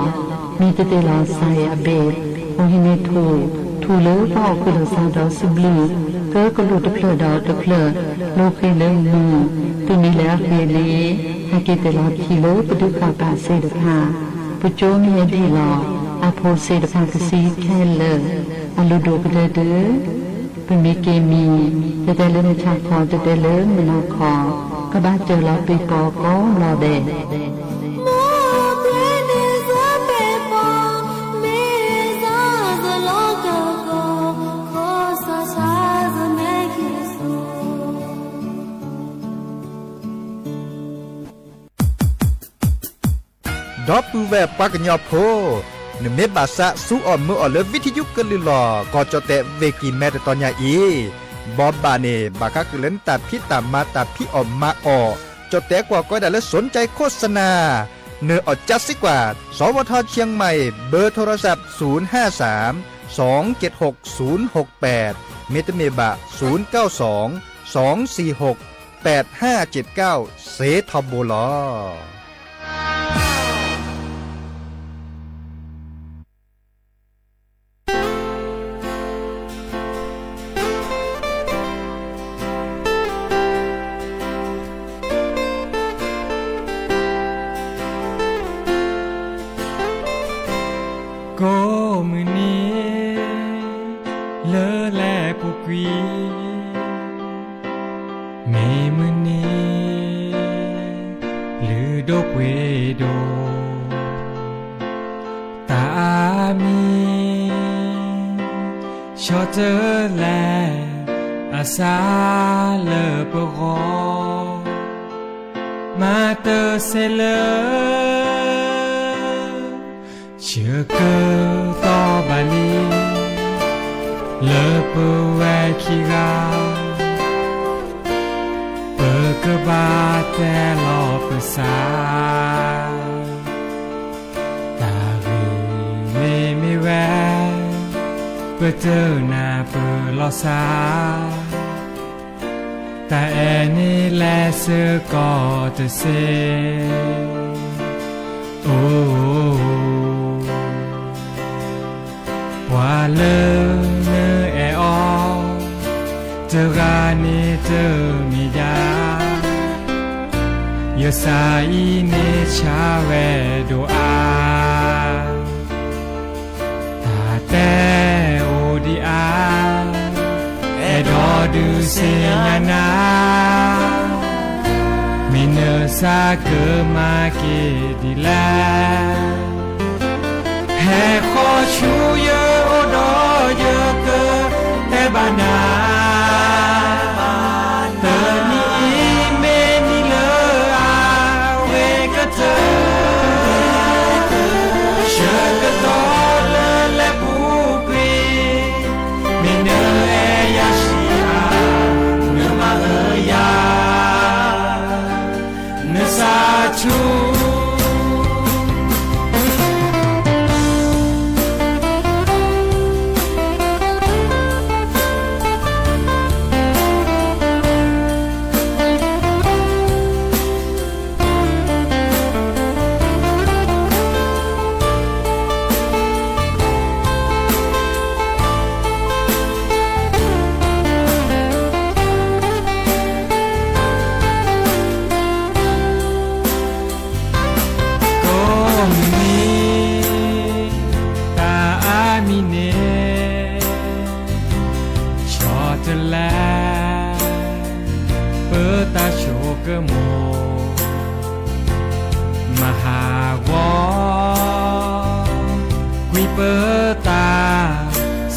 မ့ၢ်တသ့ၣ်လီၤစၢ်အံၤအဘ့ၣ်, အိၣ်ဟံးန့ၢ်ထူၣ်, ထူၣ်လၢပှၤအိၣ်ဃုာ်လိာ်သးဒီးစံးဘျုး, ကၢကလိာ်တဖျၢၣ်ဒီးတဖျၢၣ်, လိာ်ဃံးလၢမုၢ်, တုၤမ့ၢ်လၢအဃံအလ့, ဟဲက့ၤတ့ၢ်လီၤထံလၢပဒုးဃာ်ပာ်သ့ၣ်တဖၣ်, ပကၠိမ့ၢ်ဟဲဒံၣ်လီၤ, အဖိသ့ၣ်တဖၣ်ကသံခဲလၢာ်, အလုၢ်ဒိၣ်ကတၢၢ်တုၤ ပမ့ၢ်က့ၤမံၤ, တတဲလၢမုၢ်ဆါခီ, တတဲလၢမုၢ်နၤခီ, ကဘၣ်စၢၤလီၤပ့ၤပီၤကိးလီၤဒဲး. ဒီပုၢ်ဝဲၢ်ပှၤကညီဖိ, နမ့ၢ်ဘၣ်သးဆူအီၣ်မုာ်အီၣ်လၢ ဝံထံယုကလုၢ်လီၤ ကီၢ်ကၠီၣ်တဲၣ်ဝ့ၢ်ကံၢ်မဲတတီၤညါအံၤ, ဘီဘၣ်န့ၣ် ဘၣ်ဃးဃုာ်လၢနတၢ်ဖံးတၢ်မၤတၢ်ဖံးအီၣ်မၤအီၣ်, ကၠီၣ်တဲၣ်ကွၢ်ကီဒၣ်လၢ สนใจโฆษณา, နအီၣ်ကၠါစ့ကွၢ်, สวทเชียงใหม่, เบอร์โทรศัพท์ ศูนย์ห้าสาม สองเจ็ดหก ศูนย์หกแปด, မ့တမ့ၢ်ဘၣ် ศูนย์เก้าสอง สองสี่หก แปดห้าเจ็ดเก้า စ့ထီဘိလီၤ. ကိးမုၢ်နံၤ လၢလဲၤပူၤကွံာ် မ့ၢ်မုၢ်နံၤ လုၢ်ဒိၣ်ပှ့ၤဒိၣ် တၢ်အါမံၤ ဆီတလဲ အစၢ်လၢပဂီၢ် မၤတစဲးလၢ ဆၢကတီၢ်ဘၣ်လံ လၢပဝဲခံဂၤ ပကဘၣ်တဲလီၤပသး တၢ်ဂ့ၢ်မ့မ့ၢ်ဝဲ ပတနၢ်ပၢၢ်လီၤသး တၢ်အဲၣ်န့ၣ်လဲၤဆၢကီးတစဲး အိ, ပှၤလၢနအဲၣ်အီၤ တဂၤန့ၣ်တမ့ၢ်ယၤ ယသးအံၤန့ၣ်ဆါဝဲဒိၣ်အါ တၢ်တဲအိၣ်ဒံးအါ အဲၣ်ဒိးဒုးသ့ၣ်ညါနၤ မ့ၢ်နသးကမၤက့ၤဒ်လဲၣ် ဟဲဃီဆူယအိၣ်ဒီးယကတဲဘၣ်နၤ တနံၤအံၤမ့ၢ်နံၤလၢအဝဲကတၢၢ် ဆၢကတီၢ်လၢလဲၤပူၤကွံာ် မ့ၢ်နအဲၣ် တလဲၤ ပတၢ်ဆိကမိၣ် မၤဟးဂီၤ ကွံာ်ပတၢ်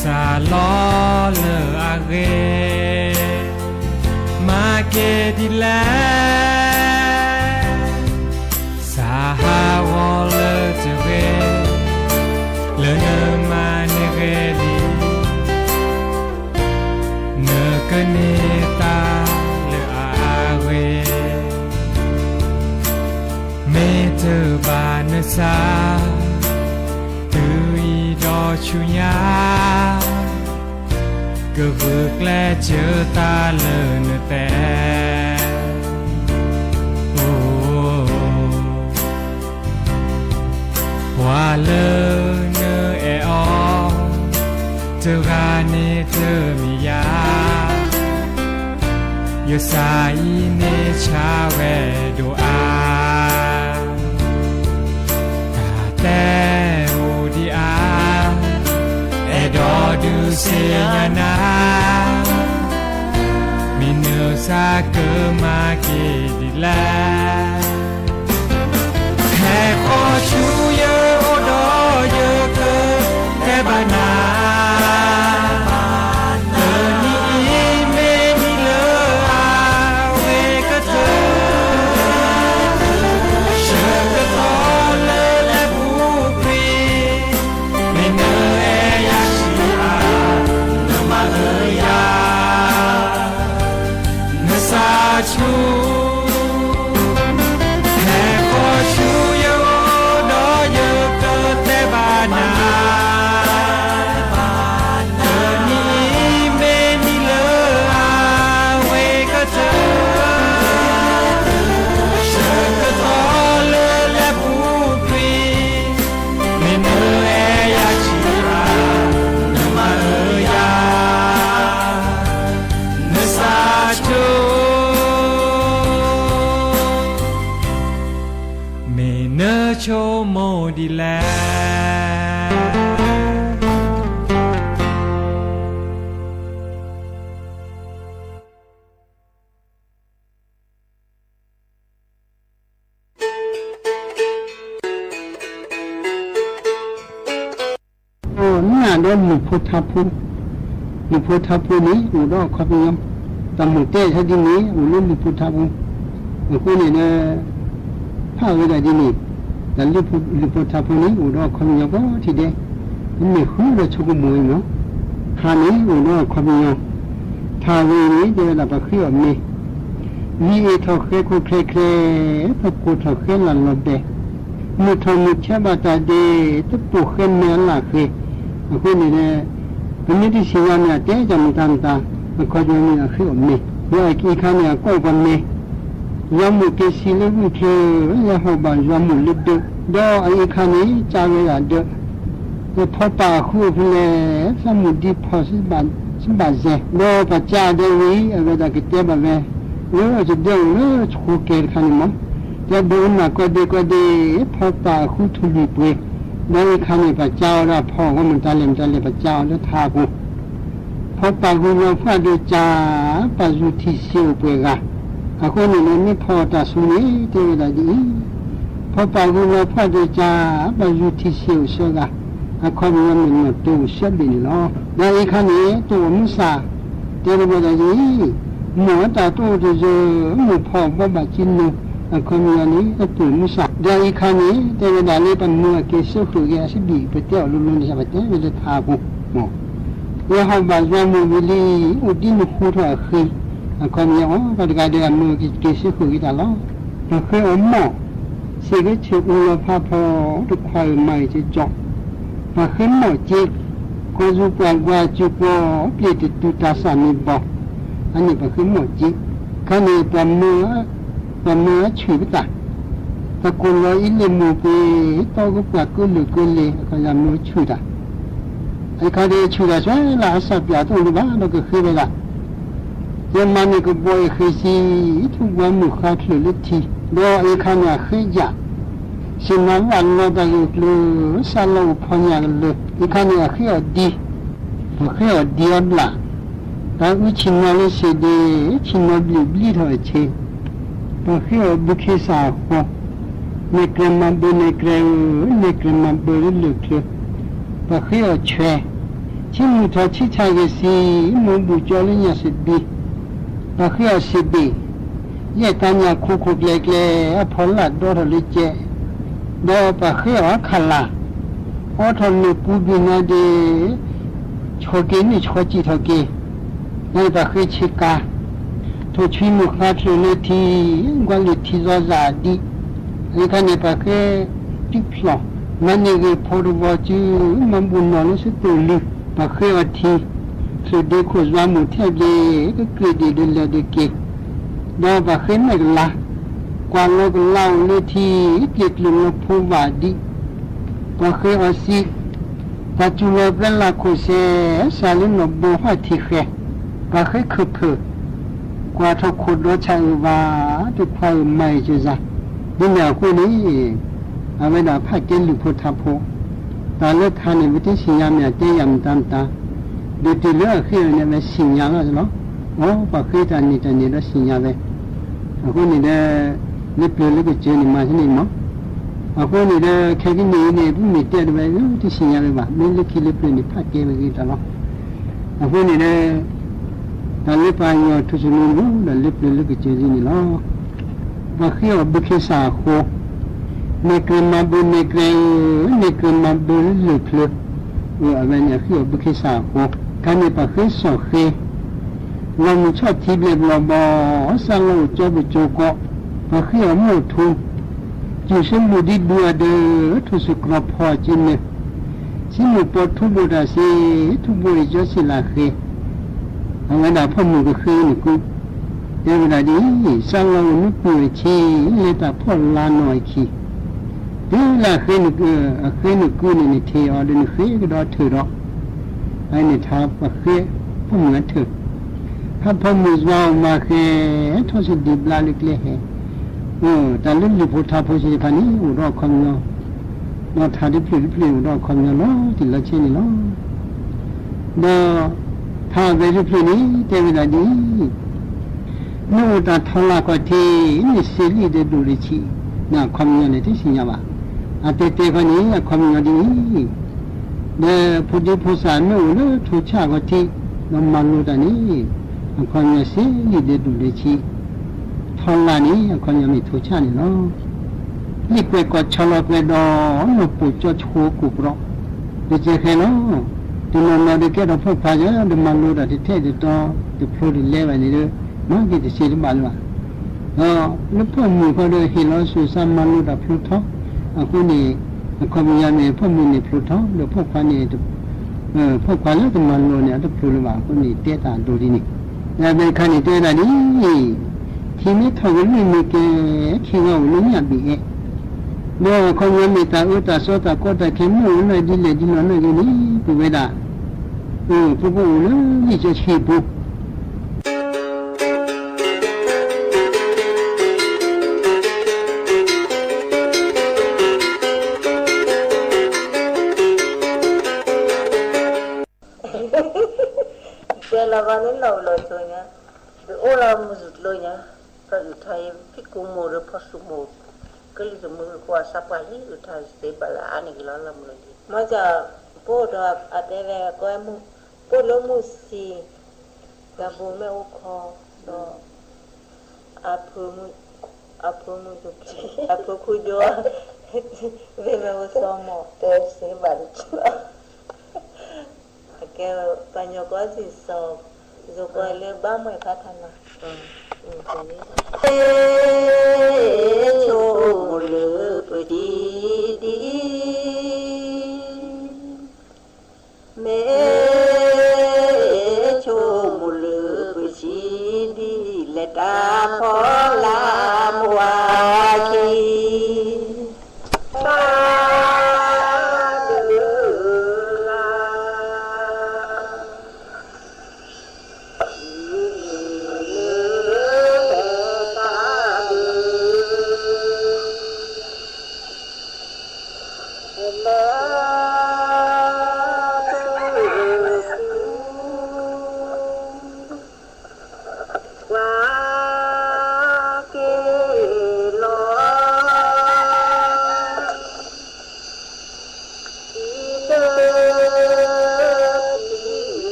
စၢ်လီၤလၢအဂ့ၤ မၤက့ၤဒ်လဲၣ် စၢ်ဟးဂီၤလၢတဂ့ၤ လၢနမၤန့ၢ်ဂ့ၤလံ နကန့ၢ်တၢ်လၢအဂ့ၤ မ့ၢ်တဘၣ်နစၢ် တုၤအံၤဒီးဆူညါ ကဂုာ်ကျဲးစၢးတၢ်လၢနတဲ အိ ပှၤလၢနအဲၣ်အီၤ တဂၤန့ၣ်တမ့ၢ်ယၤ ယစၢ်အံၤန့ၣ်ဆါဝဲဒိၣ်အါ တၢ်တဲအိၣ်ဒံးအါ အဲၣ်ဒိးဒုးသ့ၣ်ညါနၤ မ့ၢ်နစၢ်ကမၤက့ၤဒ်လဲၣ် ဟဲဃီၤဆူယအိၣ်ဒီးယကတဲဘၣ်နၤ တနံၤအံၤမ့ၢ်နံၤလၢအဝဲကတၢၢ် ဆၢကတီၢ်လၢလဲၤပူၤကွံာ် မ့ၢ်နအဲၣ်ယၤဆံးအါ နမၤအၢယၤ နစၢ်ဆိ ဟဲဃီၤဆူယအိၣ်ဒီးယကတဲဘၣ်နၤ တနံၤအံၤမ့ၢ်နံၤလၢအဝဲကတၢၢ် ဆၢကတီၢ်လၢလဲၤပူၤကွံာ် မ့ၢ်နအဲၣ်ယၤဆံးအါ နမၤအၢယၤ နစၢ်ဆိ မ့ၢ်နဆိကမိၣ်ဒ်လဲၣ် မ့ၢ်ဒီးလုၢ်ဖိထါဖိ, လုၢ်ဖိထါဖိန့ၣ် အိၣ်ဒီးအခီပညီ, တၢ်မုၢ်တဲဆါဒ်န့ၣ် အိၣ်လၢလုၢ်ဖိထါဖိ, အဃိန့ၣ်ဒီး ဖးဝဲဒၣ်ဒ်န့ၣ်, တၢ်လုၢ်ဖိထါဖိန့ၣ် အိၣ်ဒီးအခီပညီကိးထံၣ်ဒဲး, မ့ၢ်ဃုာ်ဒီးဆိကမိၣ်အံၤမး, ဟါန့ၣ်အိၣ်ဒီးအခီပညီ, ထးဝဲန့ၣ် တဲဝဲဒၣ်ပဃ့အီၤမ့ၤ, လံအ့ၣ်ထီၣ်ဃဲခိၣ်ချဲချဲ, ပကိၢ်ထီၣ်ဃဲလၢ်လီၤဘဲ, မုၢ်ထီၣ်မုၢ်ဆဲးဘၣ်တၢ်ဒဲး, တပိာ်ဃဲမဲာ်အလၢ်ဃ့, အဃိန့ၣ်ဒီး ပမ့ၢ်တသ့ၣ်ညါန့ၣ် အတဲတၢ်မတၤမတၤ, အခီပညီန့ၣ်အဃ့အီၤမ့ၤ, ဒီးအအံၤခါန့ၣ် အကိးပှၤမ့ၤ, ယွၤမိၢ်က့ၤဆံးလၢဝံၣ်ချၢ, လဲၤဟီၣ်ဘၣ်ယွၤမိၢ်လၢဒၢး, ဒီးအအံၤခါန့ၣ် ကၢ်ဝဲဒၣ်ဒၢး, ဒီးဖီပာ်အဃုအဖုလဲၣ်, သးမုၢ်ဒံဖီၣ် စံးဘၣ်စဲၤ, ဒီးပှၤကၢ်ဒဲးဝံၤ အဝဲဒၣ်ကတဲဘၣ်ဝဲ, လၢအတဒၢအိၣ်လၢဆိကဲတခါန့ၣ်မး, တဲဘိးနၢ်ကီၢ်ဒဲးကီၢ်ဒဲး, ဖီပာ်အဃုထူၣ်လွံၢ်ပှ့ၤ, ဒီးအံၤခါန့ၣ် ပှၤကၢ်အီၤဒၣ်ဖီအဂီၢ်မတၤလဲၣ်မတၤလဲၣ် ပှၤကၢ်အီၤလၢထးအပူၤ ဖီပာ်ဂုၤလီၤဖှၣ်ဒီးကၢ်, ပာ်ယူၤထံၣ်ဆံးအိၣ်ပှဲၤဂၤ, အဃိန့ၣ်ဒီး မ့ၢ်ဖီအီၤတၢ်ဆူန့ၣ် တဲဝဲဒၣ်ဒ်အံၤ, ဖီပာ်ဂုၤလီၤဖှၣ်ဒီးကၢ်, ပာ်ယူၤထံၣ်ဆံးအိၣ်ဆၢဂၤ, အခီပညီမ့ၢ်နီၣ်တိၢ်အိၣ်ဆၢဘ့ၣ်န့ၣ်လီၤ. ဒီးအံၤခါန့ၣ် တအိၣ်မုၢ်ဆၣ်, တဲဝဲဒၣ်ဒ်အံၤ, မိၢ်အတၢ်တအိၣ်တယၢၤ, မိၢ်ဖီအီၤဘီဘၣ်ကံလိၤ, အခီပညီန့ၣ် တအိၣ်မုၢ်ဆၣ်, ဒီးအံၤခါန့ၣ် တဲဝဲဒၣ်လၢပမုၢ်အက့ၤစၢဃုာ်က့ၤ အစဘံၣ်ပတဲအီၤလိၤလိၤန့ၣ် ပတဲဝဲလၢထးအပူၤ မ့ၢ် ယဟီၣ်ဘၣ်ယွၤမိၢ်ဝံၤလံ, အိၣ်ဒ်နဃူထီၣ်အဃ့, အခီပညီအီၤ ပှၤတဂၤဒီးအမုၢ်က့ၤစၢဃုာ်က့ၤတၢ်လီၤ. ပဃ့အီၤမီၢ်, စ့းကဆ့ၣ်အူလီၤဖးဖီ, တခွါဧၢမၤအံၤကကီ, ပဃ့မီၢ်က့, ကီၢ်ယူၤပှၤကွၢ်စူၤကွီၢ်, ပျ့ၤတတုၤတၢ်ဆၣ်မ့ၢ်ဘီ, အန့ၣ်ပဃ့မီၢ်က့, ခါန့ၣ် ပှၤမၢအဆူၣ်ပတၢ် တၢ်ကိၢ်လီၤအံၤလ့ၣ်မိၢ်ပှ့ၤ, တီကပှၢ်ကၢလၢာ်ကၢလ့ၣ်, အခီပညီမ့ၢ်ဆူၣ်တၢ်, အခါဒီးဆူၣ်တၢ်ဆဲးလၢအစၢ်ပၠးတအိၣ်လၢၤဘၣ် ဒီးကဃ့ဝဲဒၣ်, ယမၤန့ၢ်ကဘီအ့ၣ်ဃ့ၢ်ဆံ, ထူၣ်ပှၤမုၢ်ဃါချုးလၢထံ, ဒီးအခါန့ၣ်အဃ့ယၣ်, စ့ၢ်မၤဝးလီၤတၢ်ဂ့ၢ်ကျၢၤ, စၢ်လီၤအိၣ်ဖီညၣ်ကလၢာ်, အခါန့ၣ်အဃ့အီၤဒံ, ပဃ့အီၤဒံအီၤဘျၣ်, တၢ်အုၣ်ဆ့ၣ်နီၤလၢစ့ဒ့, ဆ့ၣ်နီၤဘျုးဘျံၣ်ထီၣ်အဆ့, ပှၤဃ့အီၤဘုခ့စၢ်အဃိ, နဲၣ်ကြၢးမၤဘၢ နဲၣ်ကြၢးဧၢ, နဲၣ်ကြၢးမၤဘၢလၢလၢၢ်ချၢ, ပှၤဃ့အီၤဆွဲ, ဆ့မုၢ်ထီၣ်ဆံဆၣ်ဂ့ၤဆံ, မိၢ်ဘူၣ်ကၠီလၢညၣ်စဘံ, ပှၤဃ့အီၤစ့ဘ့ၣ်, ယဲၢ်တၢ်ညၣ်ခိခိၣ်ကျဲၤကျဲၤ, အဖီလာ်ဒီထီၣ်လၢကဲး, ဒီးပှၤဃ့အီၤခလၣ်, အိးထီၣ်လၢၢ်ပူၤဘ့ၣ်နီၤဒ့း, ဆှီက့ၤန့ၣ်ဆှီကံၣ်ထီၣ်က့ၤ, ဒီးပှၤဃ့ဆ့ကၤ, ထိၣ်ဆွံမုၢ်ဃါချုးလၢထံ, ကွၢ်လၢထံစီၤစၢ်ဒံး, အံၤခါန့ၣ်ပှၤဃ့ တုၣ်ဖျီၣ်, မၤန့ၢ်ဂ့ၤဖိတဝီၤစု, မၤဘူၣ်နီၣ်လၢဆတိၢ်လုၢ်, ပှၤဃ့အီၤထံ, ချုးဒ့ခိၣ်စွါမုၢ်ထဲဘျ့, ကကြ့ၢ်ဒ့ၣ်ဒလၢာ်ဒက့ၤ, ဒီးပှၤဃ့မဲာ်ကလၤ, ကွၢ်လီၤကလၤအိၣ်လၢထံ, က့ၤကျုးလီၤဖိဝၢ်ဒံး, ပှၤဃ့အီၤစံး, တၢ်စူၤလီၤပြၢလၢ်ခိၣ်စဲး, စးလၢနီၢ်ဘိဟီၣ်ထံးဃဲ, ပှၤဃ့ခၢၣ်ဖၢၣ်, ကွၢ်ထီၣ်ခိၣ်ဒီဆၣ်အုးဘၣ်, တခွါအုးမၤအုးကစၢ်, ဒ်န့ၣ်အဃိန့ၣ်, အဝဲဒၣ်ဖးကဲလုၢ်ဖိထါဖိ, တၢ်လၢခါန့ၣ် ပတသ့ၣ်ညါမ့ၢ်အတဲယၤမတၤမတၤ, ဒီးတုၤလၢအဃ့အီၤန့ၣ် အဝဲသ့ၣ်ညါလီၤလီၤ, အိ ပှၤဃ့တၢ်န့ၣ်တၢ်န့ၣ်ဒီးသ့ၣ်ညါဝဲ, အဃိန့ၣ်ဒီး လၢပျၢၤလၢကစၢၢ်န့ၣ်မၤသ့န့ၣ်မး, အဃိန့ၣ်ဒီး ခဲကနံၣ်အံၤန့ၣ် ပမ့ၢ်တဲဒီးဝဲ တသ့ၣ်ညါဝဲဘၣ်, မ့ၢ်လၢခံလၢပျၢၤန့ၣ် ဖးကဲဝဲဂ့ၤတၢ်လီၤ, အဃိန့ၣ်ဒီး တၢ်လၢပှၤကညီထူၣ်စုညါန့ၣ် ဒီးလၢပျၢၤလၢကစၢၢ်လံန့ၣ်လီၤ. ပှၤဃ့အီၤဘုခ့စၢ်အဃိ, နဲၣ်ကြၢးမၤဘၢ နဲၣ်ကြၢးဧၢ, နဲၣ်ကြၢးမၤဘၢလၢလၢၢ်ချၢ, အဝဲန့ၣ်အဃ့အီၤဘုခ့စၢ်အဃိ, ခါန့ၣ်ပှၤဃ့စီၣ်ဃ့, လီၤမုၢ်ဆီၣ်ထံဘျဲၣ်ဘျီဘီ, စၢ်လီၤအိၣ်ကၠီပစိၤကီး, ပှၤဃ့အီၤမိၢ်ထူ စုၤဆၢမုၢ်ဒံဒူအဒၢး, ထူၣ်စုကြီၤဖီက့ၤနၢၤ, ဆံမုၢ်ပီထူဘိၣ်တၢ်စ့, ထူဘိၣ်အ့ၣ်ကၠီဆံးလၢဃဲ, အဝဲဒၣ်ဖီၣ်မုၢ်ကဃ့နကု, တဲဝဲဒၣ်ဒ်အံၤ, စၢ်လီၤအိၣ်နပုၢ်အဆံး, လဲၤတၢ်ဖီၣ်လါနီၢ်အခံ, တုၤလၢအဃ့နကု, အဃ့နကုန့ၣ် နထံၣ်အီၤဒီးနဃ့ကဒီးထၢၣ်ဒီး, အန့ၣ်ထါပှၤဃ့ဖီၣ်မုၢ်အထၢၣ်, ဟးဖီၣ်မုၢ်စွါအီၤမၤဃဲ, ထီၣ်စဒံးဘျါလၢကျဲဟဲ, တၢ်လၢလုၢ်ဖိထါဖိသ့ၣ်တဖၣ်န့ၣ် အိၣ်ဒီးအခီပညီ, ဒီးထါတဖျၢၣ်တဖျၢၣ်န့ၣ် အိၣ်ဒီးအခီပညီလီၤတံၢ်လီၤဆဲးန့ၣ်လီၤ. ဒီးထါအဝဲတဖျၢၣ်န့ၣ် တဲဝဲဒၣ်ဒ်အံၤ, မ့ၢ်အိၣ်တၢ်ထီလာ်ခီၣ်ထံးန့ၣ် စ့လံၣ်ဒဲးဒိၣ်တဆံ, န့ၣ်အခီပညီန့ၣ် တသ့ၣ်ညါဘၣ်. အတဲတဲခီန့ၣ် အခီပညီဒ်အံၤ, ဒီးဖိဒံဖိသၣ်မ့ၢ်အိၣ်လၢထိၣ်ဆၣ်ခီၣ်ထံး, ဒီးမၤလိတၢ်န့ၣ်, အခီပညီစ့လံၣ်ဒဲးဒိၣ်တဆံ, ထီလာ်န့ၣ် အခီပညီမ့ၢ်ထိၣ်ဆၣ်န့ၣ်လီၤ. လံၣ်ကွဲးကီၢ်ဆီလီၤကွဲးဒီး နီၢ်ပိာ်ကၠီဆိကိၣ်ကြီ, တကဲဃဲလီၤ. တနီၤနီၤဒီးကဲထီၣ်ဖိခွါယဲ ဒီးမၤလိတၢ်တထဲတတီ တဖျိတလဲဘၣ်န့ၣ်ဒီး မၤက့ၤတစ့တဘၣ်လၢၤဘၣ်. ဒီးလၢဖီၣ်မုၢ်ဃီဒီးဟ့ၣ်လီၤဆူစၢ်မၤလိတၢ်ဖျိထီ, အဃိန့ၣ် အခီပညီန့ၣ် ဖီၣ်မုၢ်န့ၣ်ဖျိထီ, ဒီးဖိခွါန့ၣ် ဖိခွါလၢတမၤလိန့ၣ် အတဖျိလၢၤဘၣ်. အဃိန့ၣ် တဲတၢ်ဒိဒ်န့ၣ်, ဒီးဖဲခါန့ၣ်တဲဒၣ်ဒ်အံၤ, ထံမ့ၢ်ထီၣ်ကလုၢ်မ့ၢ်ကဲ, ခံဂၤအိၣ်လၢညၣ်ဘ့ၣ်အဲၣ်, ဒီးအခီပညီမ့ၢ်တၢ်အၢတၢ်သီတၢ်ကီတၢ်ခဲမ့ၢ်အိၣ်လၢဒ်လဲၣ်ဒ်လဲၣ်နာ်က့န့ၣ် ပဝဲဒၣ် ပကအိၣ်လၢလံာ်စီဆှံပူၤ တဲလီၤဂီၤန့ၣ်လီၤလီၤဆိညါ, ဒုးအိၣ်လီၤမုၢ်စူၤကျိညါ, ပှၤအုၣ်ထါအံၤဖံးကိာ်မိၢ်ဒီးဖီၣ်ဆူၣ်မိၢ်, ကလုၢ်တမုာ်ကွၢ်စၢ်ပှၢ်လံ အုၣ်ထါစ့ဘၣ်လၢအါန့ၢ်က့ၤလီၤလီၤမုၢ်လီၤလံ. မ့ၢ်စ့ၢ်, ပအိၣ်ဒီးအတဲဝဲကီမုၢ်, ပအိၣ်လၢမုၢ်ဆံး, တၢ်ဘိမ့ၢ်အိၣ်ခီ, ဒီး အဖုမုၢ်, အဖုမုၢ်, အဖုခူကၠိ, ဝဲမ့ၢ်အိၣ်စီၤမီၢ်, တဲစ့ဘၣ်လၢခံလီၤ. အကဲပှၤကညီကီၢ်စံၣ်စီၤ, ယိၤကီၢ်လၢဘၣ်မွဲၢ်ဖးထါနီၤ, မ့ၢ်ဆိကမိၣ်လၢပထံၣ်ဒ်အံၤ, မ့ၢ်ဆိကမိၣ်လၢပထံၣ်ဒ်လဲၣ် တၢ်ဖီလာ်မုၢ်ဝါခံ တၢ်ဒုးလၢ် လၢတၢ်ဒုး လၢတၢ်ဒုး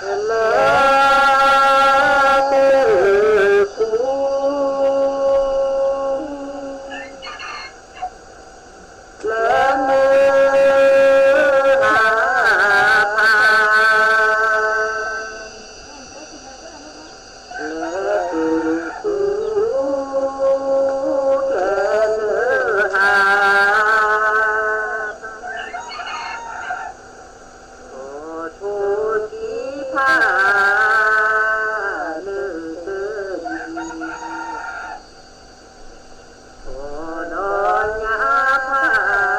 လၢတပူၤ လၢမုၢ်ဟါဖး လၢတပူၤ လၢမုၢ်ဟါဖး ထိၣ်ထူၣ်ထံဖးလၢတပူၤ ဒီးညါဖး လၢတပူၤ မ့ၢ်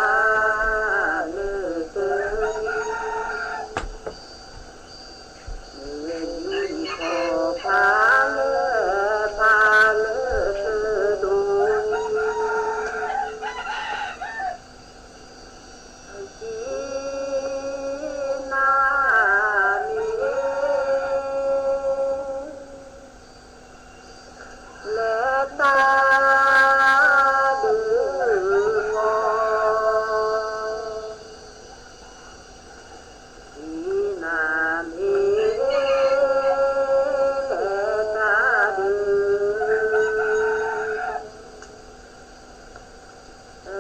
ယူၢ်ထီၣ်ဖးလၢဖးလၢတပူၤ ဒ်နၤမ့ၢ် လၢတၢ်ဒုးဂီၢ် ဒ်နၤမ့ၢ် လၢတၢ်ဒုး လၢတပူၤ လၢမုၢ်နံၤလီၤ လၢတပူၤ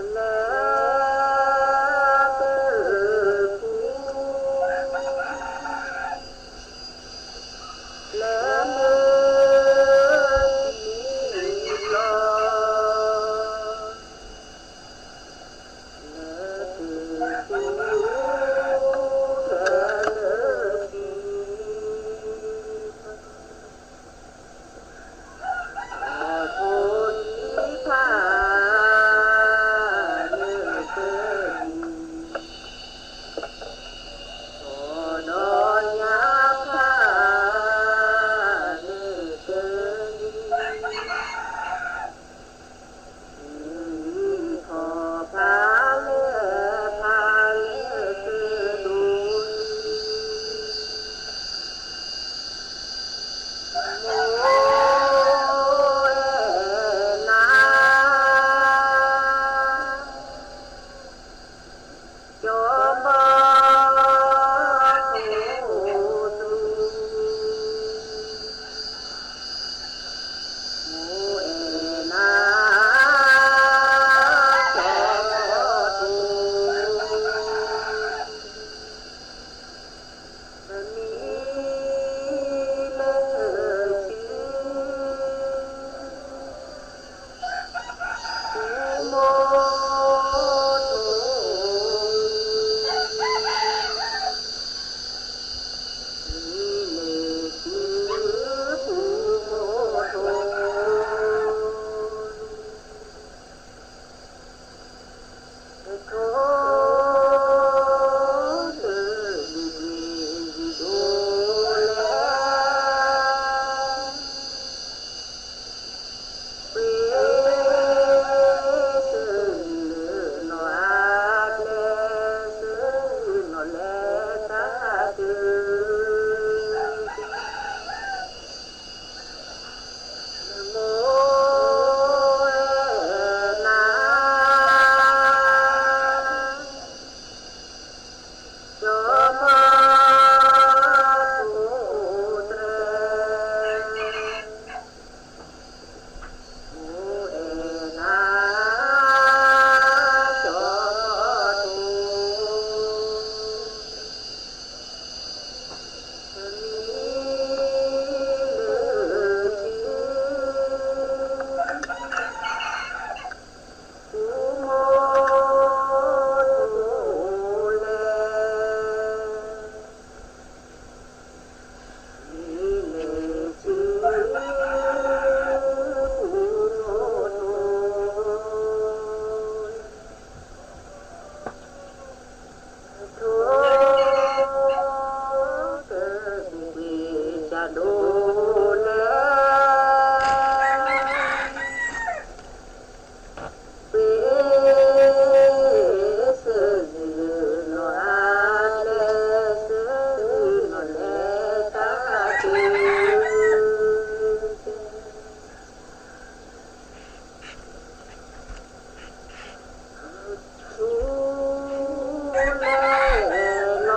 လၢတပူၤ ထိၣ်ထူၣ်ထံဖးလၢတပူၤ ဒီးညါဖးလၢတပူၤ ယူၢ်ထီၣ်ဖးလၢဖးလၢတပူၤ မိၢ်အဲၣ်နၤ ကၠီဘီထူ မိၢ်အဲၣ်နၤ ကၠီဘီထူ မံၤလၢထံ ပူမိၢ်ထူ မံၤလၢထံ ပူမိၢ်ထူ ထိၣ်ထူၣ်တဘျုးကွံာ်ယဒိးလဲ ပှ့ၤစၢၤယုၢ်လၢနီၢ်အါဘျဲၣ် စၢၤယုၢ်နီၢ်လၢတၢ်တုၤ မိၢ်အဲၣ်နၤ ကၠီဘီထူတြဲ မိၢ်အဲၣ်နၤ ကၠီဘီထူ မံၤလၢထံ ပူမိၢ်ထူလဲၣ် မံၤလၢထံ ပူမိၢ်ထူ ထိၣ်ထူၣ်တဘျုးကွံာ်ယဒိးလဲ ပှ့ၤစၢၤယုၢ်လၢနီၢ်အါဘျဲၣ် စၢၤယုၢ်နီၢ်လၢတၢ်တုၤ ထူလဲၣ်လီၤ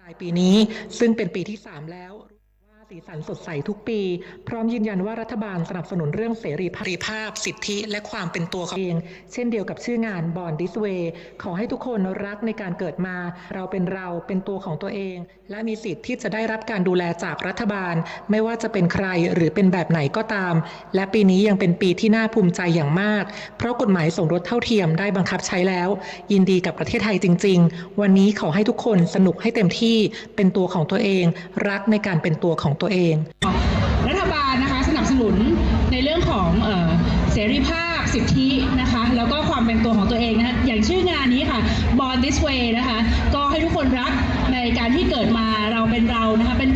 ปลายปีนี้ ซึ่งเป็นปีที่สามแล้ว รู้สึกว่าสีสันสดใสทุกปี พร้อมยืนยันว่ารัฐบาลสนับสนุนเรื่องเสรีภาพ สิทธิ และความเป็นตัวของเอง เช่นเดียวกับชื่องาน Born This Way ขอให้ทุกคนรักในการเกิดมา เราเป็นเรา เป็นตัวของตัวเอง และมีสิทธิ์ที่จะได้รับการดูแลจากรัฐบาล ไม่ว่าจะเป็นใครหรือเป็นแบบไหนก็ตาม และปีนี้ยังเป็นปีที่น่าภูมิใจอย่างมาก เพราะกฎหมายสมรสเท่าเทียมได้บังคับใช้แล้ว ยินดีกับประเทศไทยจริงๆ วันนี้ขอให้ทุกคนสนุกให้เต็มที่ เป็นตัวของตัวเอง รักในการเป็นตัวของตัวเอง รัฐบาลนะคะสนับสนุนในเรื่องของเอ่อเสรีภาพสิทธินะคะแล้วก็ความเป็นตัวของตัวเองนะคะอย่างชื่องานนี้ค่ะ Born This Way นะคะก็ให้ทุกคนรักในการที่เกิดมาเราเป็นเรานะคะเป็น